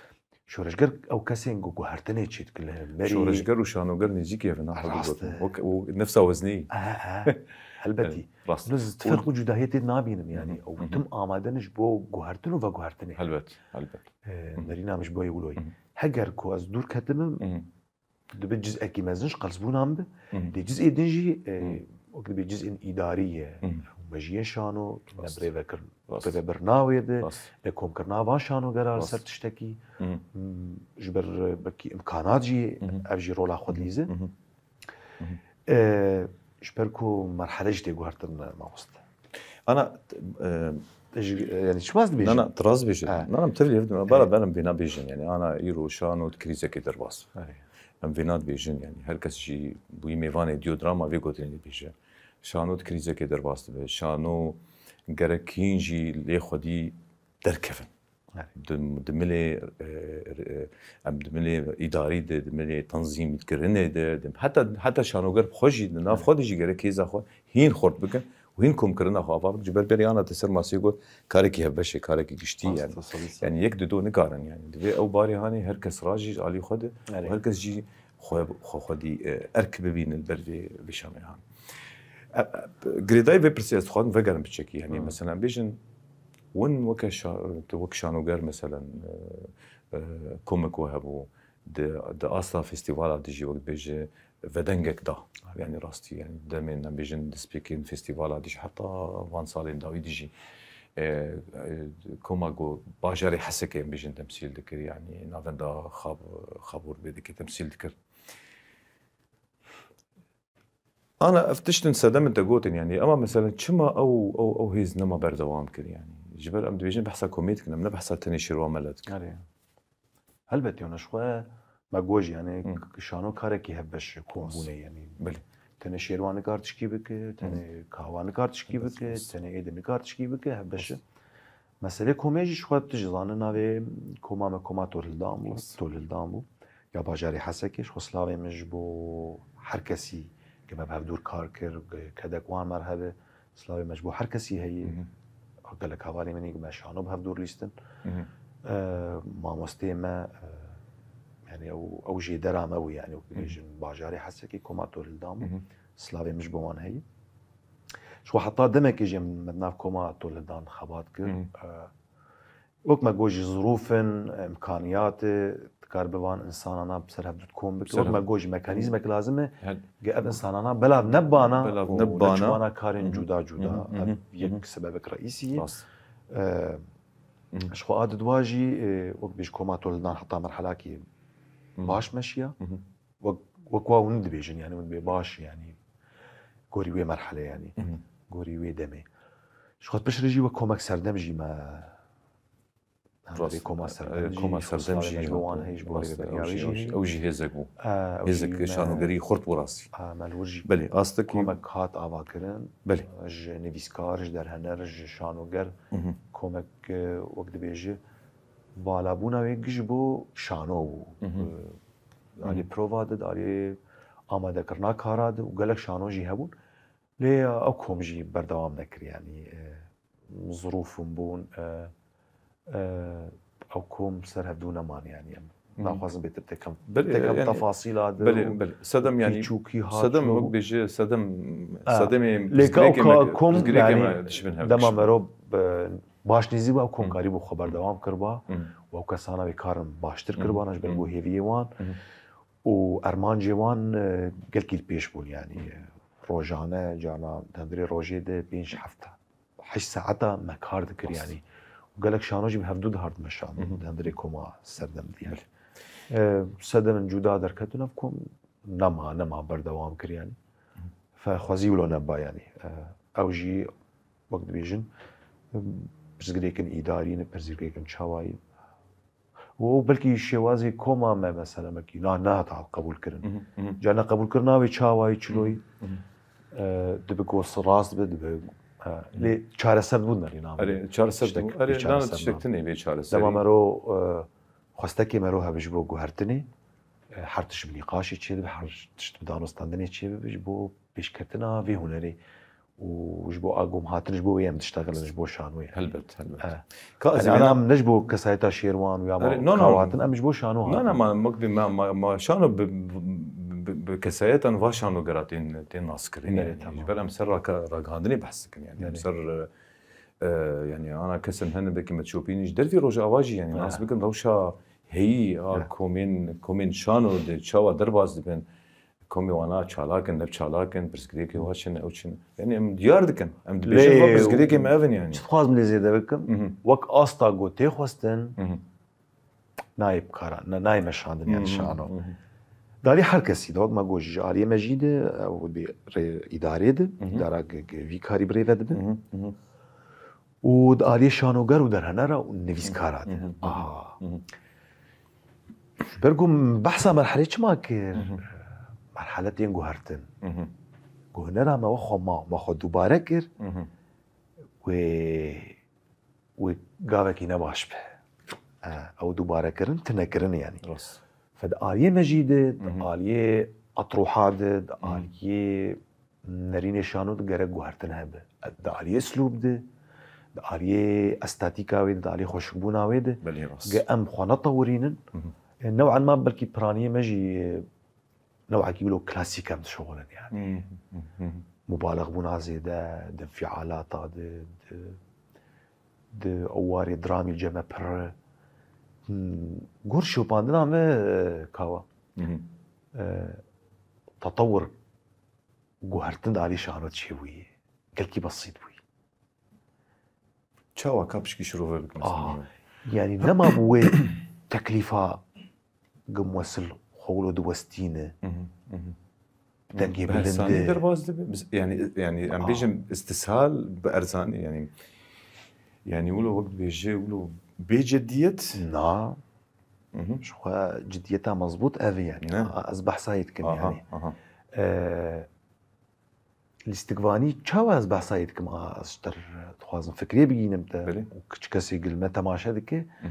Şoreşger ew kesên ku guhertinê çêdikin li hemberî. Şoreşger û şanoger nêzîkî hev in, ha, Rast gotin. e. Wek, û nefsa weznî. E, e, helbetî. Evet, rast. Min ez Û tifek û cudahiyê tê nabînim, yanî. Hı hı, Ew hı hı. tim amadenin ji bo guhertin û veguhertinê. Helbet, helbet. E, Hı hı. Nerîna min ji bo yê wilo ye. Hı hı. Heger ku ez dûr ketibim, Hı hı. dibe cizekî mezin ji qelsbûna min be. Hı hı. Lê cizê din jî, e, Hı. wek dibe cizên îdarî ye. Hı hı. Mejiyên şano, ne Rast. birêvekirin. Rast. Rêvebirina wê de, Rast. ne komkirina van şanogera li Rast. ser tiştekî, Hı hı. m, ji ber, e, belkî imkanat jî Hı hı. ev jî rola xwe Hı hı. dilîze. Hı hı. Hı hı. E, ji ber ku merhele jî tê guhertin, e, mamoste. Ana, t-, e, Ji, e, yanî çima ez dibêjim? Na, na, tu rast dibêjî. Ha. Na, na, tu lê, bala, Evet. benim vêna bêjin, yanî, ana, îro şano di krîzekê derbas. Evet. Em vêna dibêjin, yanî, her kes jî bûyî mêvanê Diodrama vê gotinê dibêje. Şano di krîzekê derbas dibe. Şano gerek hîn jî lê xwedî derkevin. Evet. Di, di milê, e, e, em di milê îdarî de, di milê tenzîmkirinê de, di, heta, heta şanoger bi xwe jî, di nav Evet. xwe de jî gerek hêza xwe hîn xurt bikin û hîn komkirina xwe ava bikin. Ji ber berê ana te ser masê got, karekî hevbeş e, karekî giştî Rast, yanî. te salî ser. Yanî yek di do nikarin yanî. Divê ew barê hanê her kes rajî ji alî xwe de û Erê. her kes jî xwe, xwe xwedî, e, erk bibînin ber vê, vê şanoyê han. E, e, girêdayî vê pirsê ez dixwazim vegerim piçekî. Yanî Hı. mesela bêjin, win weke şa-, tu wek şanoger mesela, e, e, komek we hebû, di, di asta festîvala de jî wek dibêje vedengek da. Yanî rastî, yanî demên em bêjin destpêkên festîvala de jî heta van salên dawî de jî, e, e, koma ku bajarê Hesekê em bêjin temsîl dikir, yanî navenda Xab-, Xabûr bê dikir temsîl dikir. Ana ev tiştin sedem te gotin, yanî, ema mesela çima ew, ew, ew hêz nema berdewam kir, yanî? Ji ber em dibêjin behsa komê dikin, em ne behsa tenê Şêrwan Mele dikin. Erê. Helbet, yani, ji xwe me got jî, yani, Hı. k-, şano karekî hevbeş Rast. Komûne, yani. Belê. Tenê Şêrwan nikar tişkî bike, tenê Hı. Kahwa nikar tişkî Rast, bike, rast. tenê êdî nikar tişkî bike, hevbeş. Rast. Meselê komê jî ji xwe tu jî zanî navê koma me koma Tolhildan bû, Rast. Tolhildan bû. Ya bajarê Hesekê, ji xwe silavê min ji bo her kesî ke me bi hevdûr kar kir, ke-, kedek wan merhebe, silavê me ji bo her kesî heye. Hı hı. Gelek hevalê min ê ku me şano bi hevdûr lîstin. Hı hı. E, mamosteyê me, e, yani ew, ew jêdera me bû, yani wek Hı hı. dibêjin bajarê Hesekê koma Tolhildan bû. Hı hı. Silavê min ji bo wan heye. Ji xwe heta demekê jî me di nav koma Tolhildan xebat kir. Hı hı. E, Wek me got jî, zirûf in, imkaniyat e, dikar bi van insanana bi ser hev du kom bike. Ser Wek me hev- got jî, mekanîzmek lazim e, Hel- ge ev insanana belav nebana Belav û nebana. neçûbana karên Hı hı. cuda cuda. Hı hı, hı hı, Ev hı hı. yek sebebek reîsî ye. Rast. E, Hı hı. Ji xwe a didwa jî, e, wek bêj koma Tolhildan heta merhelakî Hı hı. baş meşiya. Hı hı. Wek, wek wa hûn dibêjin, yani hûn dibê baş, yani gorî wê merhele, yani Hı hı. gorî wê demê. Ji xwe piştre jî wek komek serdem jî me Rast. Vê koma serdem Ee, jî, koma ji xwe serdem slavê jî me ji bo wan heye, ji bo Rast, rêveberiya ew wê jî, jî ew jî, heye. ew jî hêzek bû. Ee, ew Hêzek jî me şanogerî xurt bû rastî. Ee, me li wir jî Belê, astekî komek hat avakirin. Belê. Ji nivîskar, ji derhener, ji şanoger Mhm. komek, e, wek dibêje, valabûna wê giş bo şano bû. Mhm. Ee, alî Mhm. prova de, alî amadekirina kara de û gelek şano jî hebûn. Lê ew kom jî berdewam nekir, yanî, e, zirûf hûn bûn, e, e, ew kom ser hevdû neman, yanî em Hı. naxwazin bêtir tekem, Belê, tekem yani, tefasîla de belê, û belê. Sedem, yani, pîçûkî ha sedem çû. Wek bêje, sedem, Ha. sedemê Lê ka pirsgirêkê ka me, kom, pirsgirêkê yani, me dişibin hev dema dişibin. mero, e, baş nêzî bû, ew kom Hı. karî bû xwe berdewam kiriba Hı. û ew kesana wê karin baştir Hı. kiriba, ji ber Hı. ku hêviyê wan Hı. û ermancê wan, e, gelkî li pêş bûn, yani, e, rojane, cana, di hundirê rojê de pênc heft heşt saeta me kar dikir, Rast. yanî. Û gelek şano jî bi hevdû dihardime şan, Hı hı. di hundirê koma serdem diyar. Belê. E, sedem in cuda derketin, ev kom nema, nema berdewam kir, yanî. Hı. Fe xwezî wilo neba, yanî. E, ew jî wek dibêjin, pirsgirêkin îdarî ne, pirsgirêkin çawayî. Û belkî şêwazê koma me, mesela, belkî na, nehata qebûlkirin. Hı hı, hı hı. Ca neqebûlkirina wê çawayî çiloyî, Hı hı. e, dibe ku rast be, dibe, e, Hı. lê çareser bûn derî name. Erê, çareser Tiştek bûn. Erê, bê nana çareser tiştek name. Tine bê çareserî. Dema mero, e, xwestekê mero hebe ji bo guhertinê, e, her tişt bi nîqaşê çêdibe, her tişt bi danûstandinê çêbibe, ji bo pêşketina vê hunerê. Û ji bo a gom hatin, ji bo wê em diştexilin, ji bo şanoyê. Helbet, helbet. E. Ka ez Yani, vêna ana em ne ji bo kesayeta Şêrwan û ya Erê, ma no, no. Kawa hatin, em ji bo şano Na, hatin. na, ma, ma, ma, ma şano bi, bi, bi, bi kesayetan va şanogera tên, tên naskirin. Erê, Yani, tamam. ji ber em ser raka-, ragihandinê behs dikin. Yani, em Erê. ser, e, e, yani, ana kesin hene belkî me çopînî ji dervî Rojava jî, yani, Ha. nas bikin rewşa heyî a Ha. komên, komên şano de çawa derbas dibin. Komê wana çalak in, ne çalak in, pirsgirêkê wa çi ne, ew çi ne. Yani em diyar dikin. Em dibêjin Lê va pirsgirêkê me ev in yani. Çi dixwazim lê zêde bikim? Mhm. Wek asta ku tê xwestin, Mhm. nayê bikara, na-, nayê meşandin yani Mhm, şano. mhm. Dalî her kesî de, wek me got, ji aliyê me jî de, ew bi rê îdarê de, Mhm. îdara ge-, ge-, vî karî bi rê ve dibe. Mhm, mhm. Û di aliyê şanoger û derhenera û nivîskara de. Mhm, mhm, Aha. mhm. Ji ber ku min behsa merhelê çima kir? Mhm. Merheletên guhertin. Mhm. Ku hunera me wexwe ma, me xwe dubare kir. Mhm. Wê, wê gavekî ne baş be. E, ew dubare kirin, tune kirin yani. Rast. Fe di aliyê me jî de, di Mhm. aliyê etroha de, di Mhm. aliyê nerînê şano de gerek guhertin hebe. Di aliyê slûb de, di aliyê estetîka wê de, di aliyê xweşikbûna wê de, Belê rast. ge em xwe netewirînin. Mhm. E, new'an ma belkî piraniyê me jî, e, new'ekî wilo klasîk em dişuxulin yani. Mhm, mhm, mhm. Mubalexbûna zêde, di fialata de, di, di ew warê dramî ceme pirre. Hmm, gor şopandina me, e, kawa. Mhm. E, tetewir guhertin di alî şano çêbûyî. Gelkî besît bûyî. Çawa ka pişkî şirove bikim? Aha. Mesela? Yani nema bi wê teklîfa gimwesil xwe wilo diwestîne. Mhm, mhm. Dengê Bi hersanî bilind. derbas dibe. Biz, yani, yani em Aha. bêjin istishal bi erzanî, yani, yani wilo wek dibêje, wilo bê ciddiyet. Na. Mhm. Ji xwe ciddiyeta mezbût ev e yani. Ne. A, ez behsa yê dikim Aha, yani. aha. E, Lîstikvanî çawa ez behsa yê dikim? A, ez ji te re dixwazim fikrê bigînim te Belê. û kiç kesê gil me temaşe dike. Mhm.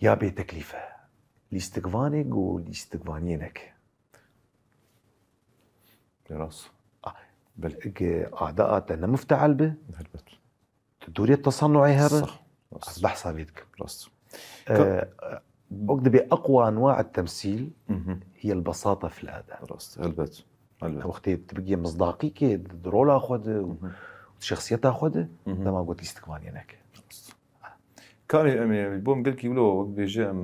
Ya bê teklîf e. Lîstikvanê ku lîstikvaniyê neke. Rast. A, Belê. Ge ada a te ne mufteal be. Helbet. Tu dûriyê tesannuê hebe? Sah, rast. Ez behsa vê dikim. Rast. Ee, Ka- wek dibê eqwa enwa' temsîl Mhm. hiye el-besata fil ada. Rast, helbet. Helbet. Wextê tu bigiyê mizdaqîkê di, di rola xwe de û Mhm. di şexsiyeta xwe de, Mhm. dema got lîstikvaniyê neke. Rast. Karê em ê, bo em gelkî wilo wek bêje em,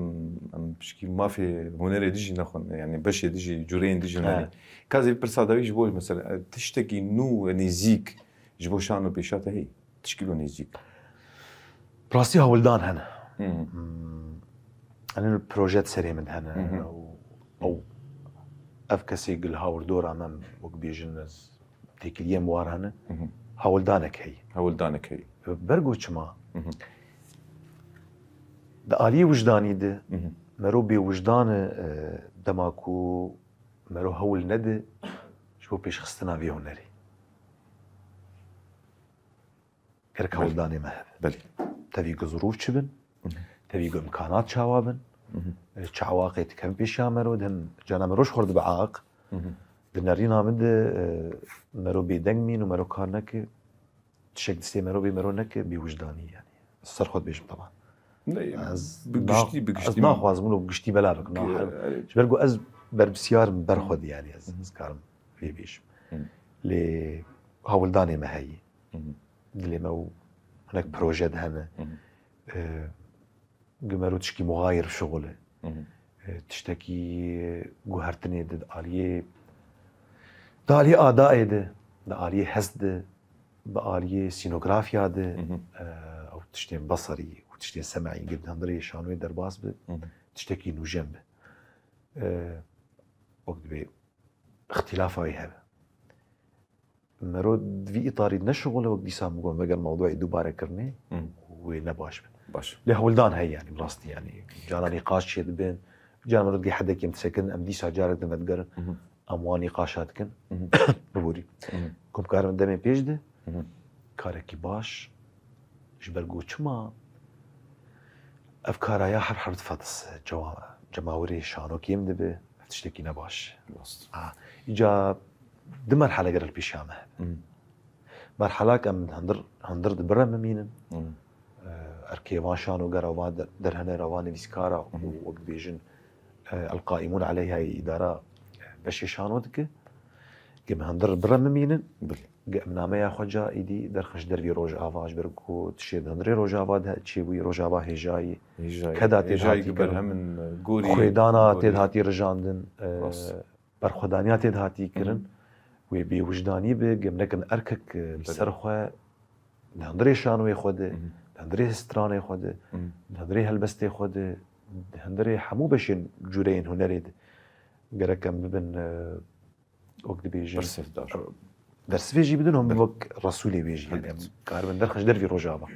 em pişkî mafê hunerê dijî nexwin, yani beşê dijî, cureyên dijî He. nexwin. Ka zî pirsa dawî ji bo mesela, e, tiştekî nû, e, nêzîk ji bo şano pêşa te heye. Tişkîlo nêzîk. Rastî hewldan hene. Hı hı. Hmm. Hene proje di serê min hene. Hı hı. Ew, ew, ev kesê gil hawrdora me, wek bêjin ez têkiliyên war hene. Hı hı. Hewldanek heye. Hewldanek heye. Ber ku çima? Hı hı. Di aliyê wijdanî de, Hı hı. mero bêwijdan e, e, dema ku mero hewl nede ji bo pêşxistina vê hunerê. Gerek Belê. hewldanê me hebe. Belê. Tevî ku zirûf çi bin, Hı hı. tevî ku imkanat çawa bin, Hı hı. e, çi awaqê dikevin pêşiya mero, dem cana mero ji xwe dibe aq. Hı hı. Di nerîna min de e, mero bêdeng mîn û mero kar neke, tişek distê mero bê mero neke, bêwijdanî yani. Ser xwe dibêjim teban. Ez bi giştî, bi giştî naxwazim û giştî bela bikim. Ji ber ku ez berpirsyar im ber xwe de yani ez, ez karim vê bêjim. Lê hewldanê me heye. Dilê me û hinek proje de hene. Gimero tişkî muxayir şixul e. Tiştekî guhertinê di aliyê di aliyê adayê de, di aliyê hest de, bi aliyê sînografya de ew tiştên beserî û tiştên sem'î gir di hundirê şanoyê derbas bi, tiştekî nûjen bi. Wek dibê îxtîlafa wî hebe. Mero di vî îtarî neşixule wek dîsa min got, veger mewdûyê dubare kirinê wê ne baş be. Baş. Lê hewldan heye yani, bi rastî yani. Cara nîqaş çê dibin. Cara mero digê hedekê em disekin, em dîsa carek din vedigerin. Em wan nîqaşa dikin. Biborî. Ku em karin demê pêş de, karekî baş, ji ber ku çima ev kara ya her her difetis cema-, cemawirê şano kêm dibe, ev tiştekî ne baş. Rast. Ha, îca du merhele gere li pêşiya me hebe. Merhelak em hundir, hundir di bire mimînin. Erkê van şano gera van de-, derhenera van nivîskara û wek dibêjin, e, el-qaîmûn aleyha îdara, e, beşê şano dike. Ge me hundir bire mimînin. Ge em nameya xwe ca îdî derxin ji dervî Rojava, ji ber ku tişê di hundirê Rojava de çêbûyî, Rojava hêjayî. Hêjayî. Keda tê hatî kirin. Berhemin, e, gorî. Xwêdana tê hatî rijandin. E, berxwedaniya tê hatî kirin. Wê bêwijdanî bi, ge em nekin erkek, e, li ser xwe di hundirê şanoyê xwe de, di hundirê stranê xwe de, di hundirê helbestê xwe de, di hundirê hemû beşên cûreyên hunerê de. Gerek em bibin, e, wek dibêjin. Bersivdar. Bersivê jî bidin, hûn wek Resûlê wê jî. Yani, em karibin derxin ji dervî Rojava.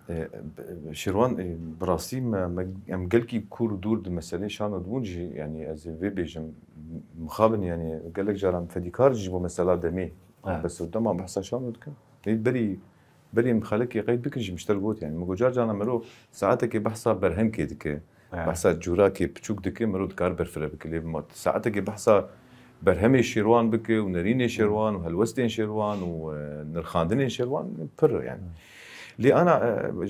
E, b-, Şêrwan, e, bi rastî me, me, em gelkî kûr û dûr di meselê şano dibûn jî, yani ez ê vê bêjim, mixabin, yani gelek caran fedîkar jî bo mesela demê. Bes dema behsa şano dikim. Lê berî, berî em xelekê qeyd bikin jî, min ji te re got, yani min got car carna mero saetekê behsa berhemkê dike. Behsa cûrakê piçûk dike, mirov dikare berfireh bike. Lê ma saetekê behsa berhemê Şêrwan bike û nerînê Şêrwan û helwestên Şêrwan û, e, nirxandinên Şêrwan pir e yani. Lê ana,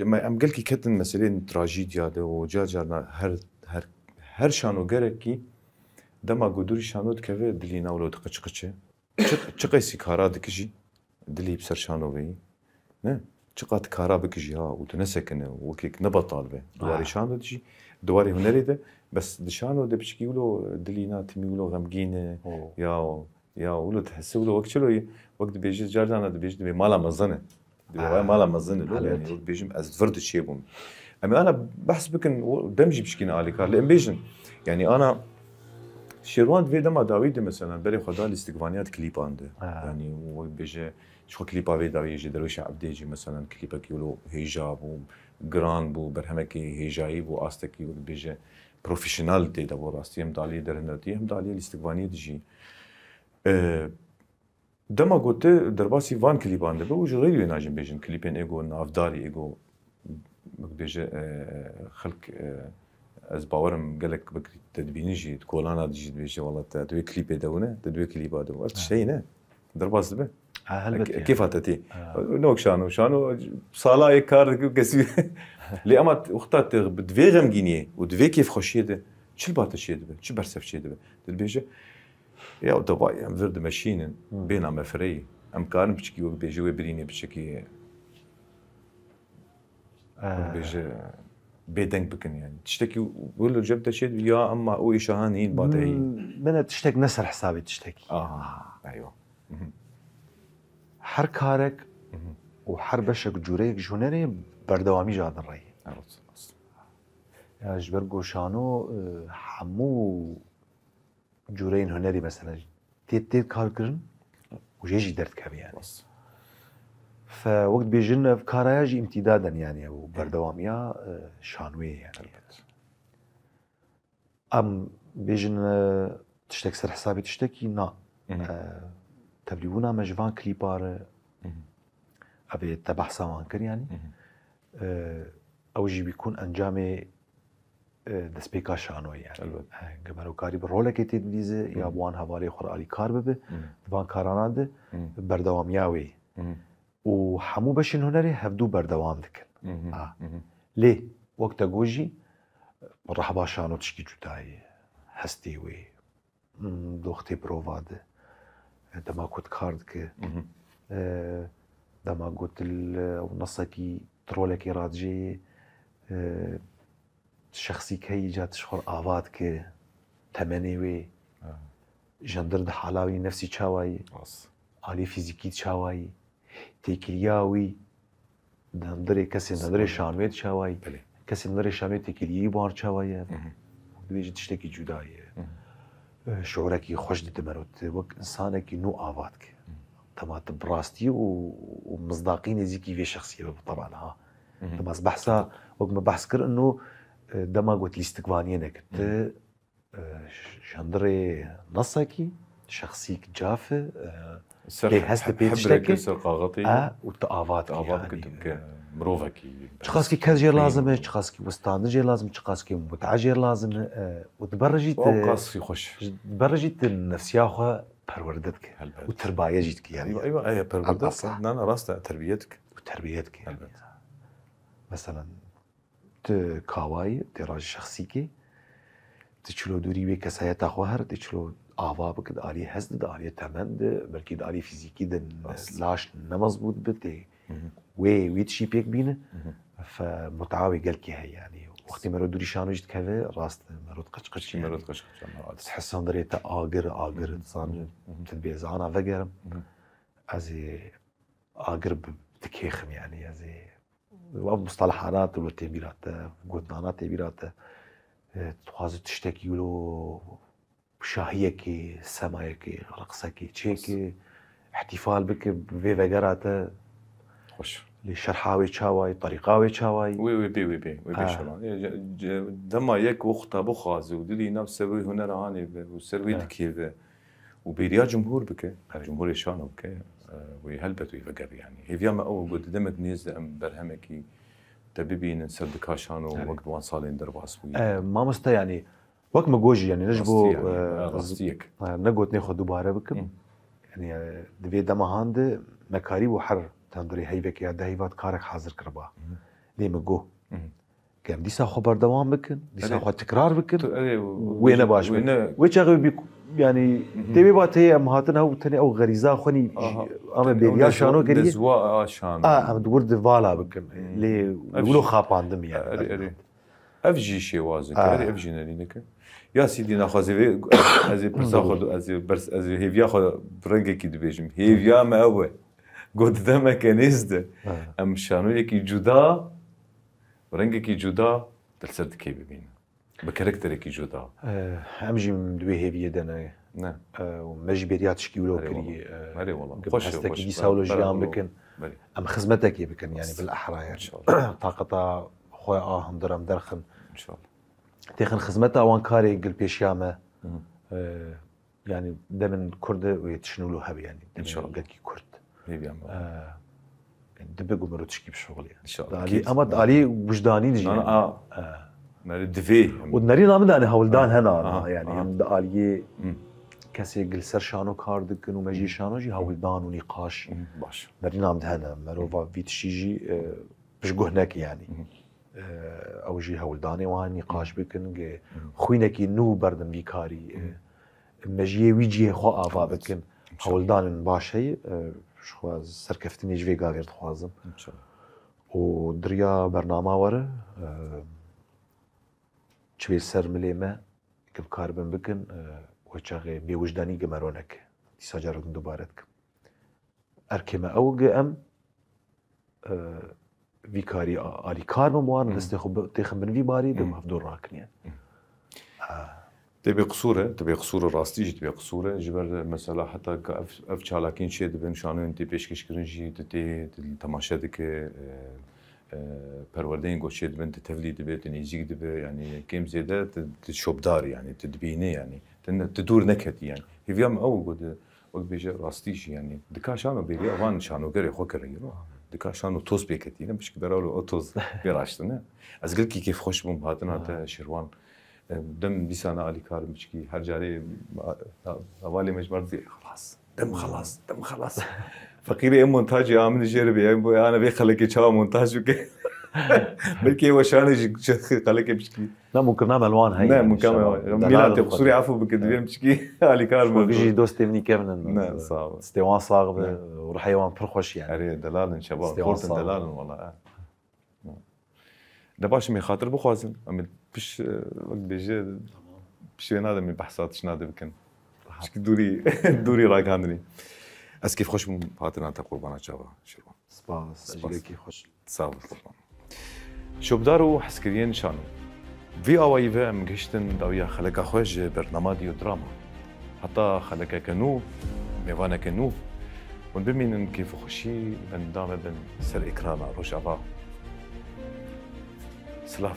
e, me, em gelkî ketin meseleyên trajîdya de û car carna her, her, her şanogerekî dema ku dûrî şano dikeve dilî newlo diqiçqiçe. Çi, çi qeysî kara dikijî, dilî bi ser şano veyî. Ne? Çiqat kara bikijî ha û tu nesekine û wekek nebetal be. Di warê şano de jî, di warê hunerê de, bes di şano de piçkî wilo dilî na timî wilo xemgîn e. Ya, ya wilo dihese wilo wek çilo ye, wek dibêje, car carna dibêje, dibê mala mezin e. Dibê waya mala mezin e, lo, yani wek dibêjim ez vir diçêbûm. Em ê ana behs bikin, o dem jî pişkîne alîkar. Lê em bêjin, yani ana Şêrwan di vê dema dawî de, mesela, berê xwe da lîstikvaniya di klîpan de. Yani wek bêje, ji xwe klîpa vê dawiyê jî, Derwêşa Ebdê jî, mesela, klîpekî wilo hêja bû, giran bû, berhemekî hêjayî bû, astekî wek bêje profesyonel tê de bû rastî, hem di aliyê derhinertiyê, hem di aliyê lîstikvaniyê de jî. E, Dema ku tu derbasî van klîban dibe û ji xeyrî wê najin bêjin, klîpên êgo navdarî, êgo, wek bêje, e, xelk, e, ez bawer im gelek wek te dibînin jî, di kolana de jî dibêje, wela te di wê klîpê de hûn e, te di wê klîba de hûn e. Ev tişt heye ne? Derbas dibe. Ha, helbet. Kê-, yani. Kêfa te tê. Ha. Ne wek şano. Şano sala yek kar dike û kesî. Lê ema wexta te bi, di vê xemgîniyê û di vê kêfxweşiyê de çi li ba te çêdibe, çi bersev çêdibe? Tu dibêje, ya, te vay, em vir dimeşînin, bêna me fireyî. Em karin piçekî wek bêje wê birînê piçekî, wek bêje bêdeng bikin yani. Tiştekî wilo cem te çêdibe ya, ema o îşa han hîn ba te hîn. Min e tiştek ne ser hesabê tiştekî. Aha, eywa. Her karek û her beşek cûreyek ji hunerê berdewamî jî hadin reyê. Evet. Ya ji ber ku şano, e, hemû cûreyên hunerî mesela tê, tê kar kirin û jê jî derdikeve yani. Fe wek dibêjin ev karaya jî îmtîdaden yani ew berdewamiya, e, şanoyê yani. Evet. Em bêjin, e, tiştek ser hesabê tiştekî na. E, tevlîbûna me ji van klîpa re, ev ê te behsa wan kir yani. E, ew jî bîkûn encamê e, destpêka şanoyê yani. Elbet. E, Gemerokarî bi rolekê tê dibîze ya bi wan hevalê xwe re alîkar bibe, di van karana de berdewamiya wê. Û hemû beşên hunerê hevdû berdewam dikin. Ha. Lê wek te got jî, rehba şano tişkî cuda ye. Hestê wê, doxtê prova de, dema ku tu kar dike, e, dema ku tu li ew nesekî, tu rolekê radijê yê, e, şexsîk heyî ca tu ji xwe re ava dike, temenê wê, jendir di hala wî nefsî çawa yî, alî fîzîkî çawa yî, têkiliya wî di hundirê kesên di hundirê şanoyê de çawa yî, kesên di hundirê şanoyê têkiliyê wî bar çawa ye, dibêjin tiştekî cuda ye. E, şiûrekî xweş dide mero, tu wek insanekî nû ava dike. Dema tu bi rastî û, û mizdaqî nêzîkî vê şexsiyê bibe, teban ha. Dema ez behsa, wek me behs kir, ino, e, dema got lîstikvaniyê nekir. Tu, e, ş-, şandirê nesekî, şexsîk caf e, e, pê hest e, pê tiştek e, ser kaxetê e, û tu ava dike, ava dike yani, tu bike, e, mirovekî. Çiqaskî kes jê lazim e, çiqaskî wistandin jê lazim e, çiqaskî mut'a jê lazim e, e, û di ber jî, ew tu, kas jî xweş. Di ber jî tu nefsiya xwe perwerde dike. Elbet. Û terbiye jî dike yani. Eywa, eywa, eywa, perwerde. Elbet. Nana rast e, terbiye dike. Û terbiye dike yani. Elbet. Mesela, tu kawayî, tê rajî şexsîkê, tu çilo dûrî wê kesayeta xwe her, tu çilo ava bike, di aliyê hest de, di aliyê temen de, belkî di aliyê fîzîkî de, rast, laş ne mezbût bi, tê wê, wê tişî pêk bîne. Fe mut'a wê gelkî heye yani. Wextê mero dûrî şano jî dikeve, rast mero diqeçqeçî yani. Mero diqeçqeçî, rast. Hesandrê te agir, agir, dizanî, tu dibê ez ana vegerim. Ez ê agir bi-, dikêxim yani, ez ê, ev mustalahana tu tê bîra te, gotinana tê bîra te. E, dixwaze tiştekî wilo şahiyekê, semayekê, reqsekê, çêkê, îhtîfal bike, vê vegera te. Xweş. Lê şerha wê çawa ye, terîqa wê çawa ye? Wê, wê bê, wê bê, wê bê şevan. Ê, ce-, ce-, dema yek wexta bixwaze û dilî nav ser wê hunera hanê be û ser wê dikêve û bêriya cumhûr bike, cumhûrê şano bike, e, wê helbet wê veger yani. Hêviya me ew e, got di demek nêz de em berhemekî te bibînin ser dika şano wek di wan salên derbas bûyî. E, mamoste yani, wek me got jî, yani, ne ji bo, rastî, yani, e, rastiyek. E, ne gotinê xwe dubare bikim. Hı. Yani, e, di vê dema han de me karîbû her tendirê heyvekê ya deh heyvat karek hazir kiriba. Hı. Lê me got, hı, ke em dîsa xwe berdewam bikin, dîsa xwe tikrar bikin, tu, erê, wê ne baş wê be. Ne. Wê çaxê wê bî, yani, tê wê ba tê em hatin ew tenê ew xerîza xwe nî, aha, ame bêriya şano kiriye. Dizwa a şano. A, em di wir di vala bikin. Hı. Lê wilo xapandim yani. Erê, erê. Ev jî şêwazek e, ha, erê, ev jî nerînek e. Ya Sîdî naxwazê vê, ez ê pirsa xwe, ez ê bers-, ez ê hêviya xwe bi rengekî dibêjim. Hêviya me ew e. Got demeke nêz de. Ha. Em şanoyekî cuda, rengekî cuda di li ser dikê bibînin. Bi karakterekî cuda. Eh, em jî di wê hêviyê de ne. Ne. Eh, û me jî bêriya tişkî wilo kiriye. Erê wala. Eh, erê wala. Xweş e, hestekî xweş e. Dîsa wilo jî yan bikin. Belê. Em xizmetekê bikin, yani, bil ehra, yani. Înşallah. Taqeta xwe a hundir em derxin. Înşallah. Têxin xizmeta wan karê gilpêşiya me. Hı hı. Ee, yani, demên Kurd e û yetişin wilo hebe, yani. Demên, înşallah, gelkî Kurd. Hêviya me. Ee, dibe ku mero tişkî bişuxulî. Înşallah. Di alî, ama di alî wijdanî de jî, yani. A, nerî divê. Û nerîna min de, hani, hewldan hene, aha, yani, aha, hem di aliyê, hı, kesê gil ser şano kar dikin û me jî, hı, şano jî hewldan û nîqaş. Hı, baş. Nerîna min de hene. Merova, hı, vî tişî jî, e, piştguh neke, yani. Hı hı. E, ew jî hewldanê wan nîqaş, hı, bikin, ge, hı, xwînekî nû berdin vî karî, e, hı, mejiyê wî cihê xwe ava, evet, bikin. Înşallah. Hewldanên baş heye, e, ji xwe serkeftinê ji vê gavê re dixwazim. Înşallah. Û diriya bernama were, e, çi bê ser milê me, ke bikaribin bikin, e, wê çaxê bêwijdanî gemero neke. Dîsa carek din dubare dikim. Erkê me ew ge em, e, vî karî a-, alîkar bin wan, hı, destê xwe bi-, têxin bin vî barî, de, hı, hevdû rakin, yani. Hı. Ha. Tê bê qisûr e, tê bê qisûr e, rastî jî tê bê qisûr e. Ji ber mesela heta ka ev, ev çalakiyên çê dibin, şanoyên tê pêşkêşkirin jî, tu tê, tu temaşe dike, e, e, perwerdeyên ku çê dibin, tu tevlî dibe, tu nêzîk dibe, yani kêm zêde tu, tu şopdar, yani tu dibînî, yani tu ne, tu dûr neketî, yani. Hêviya min ew e ku di, wek bêje rastî jî, yani dika şano bêriya van şanogerê xwe kire, you know. Dika şano toz pêketî, ne pişkî beraw o toz pê raştine. Ez gelkî kêfxweş bûm hatina te Şêrwan. Em, dem dîsana alîkar im pişkî, her carê, a, a, hevalê me ji me re dibê, "Xelas, dem xelas, dem xelas." Feqîrê em montajê a min jê re bê, em bo ana vê xelekê çawa montaj bike. Belkê weşanê jî çi xelekê pişkî. Ne, mûkirna me li wan heye, Ne, yani, mûkirna me şema wan. delalin Mîna te xwe. Qusûrê efû bike, divêm pişkî alîkar Xwe me. Bijî dostê min kevin in. Ne, sağ ol. Stê wan sax be, Ne. û rihê wan pir xweş yani. Erê, delalin, şeba, Stê wan xortin sağ ol. delalin, wala, e. De baş, em ê xatir bixwazin. Em ê piş, e, wek bêje, piş wê nadin, em ê behsa tişna de bikin. Pişkî dûrî, dûrî ragihandinî. Ez kêfxweş bûm hatina te qurbana çava, Şirvan. Spas, Spas. Gelekî xweş. Sağ ol, qurban. Şopdar û hezkiriyên şano. Vî awayî ve em gihiştin dawiya xeleka xwe ji bernama Dî û Drama. Heta xelekeke nû, mêvaneke nû, hûn bimînin kêf û xweşî, bendame bin ser ekrana Rojava. Silav.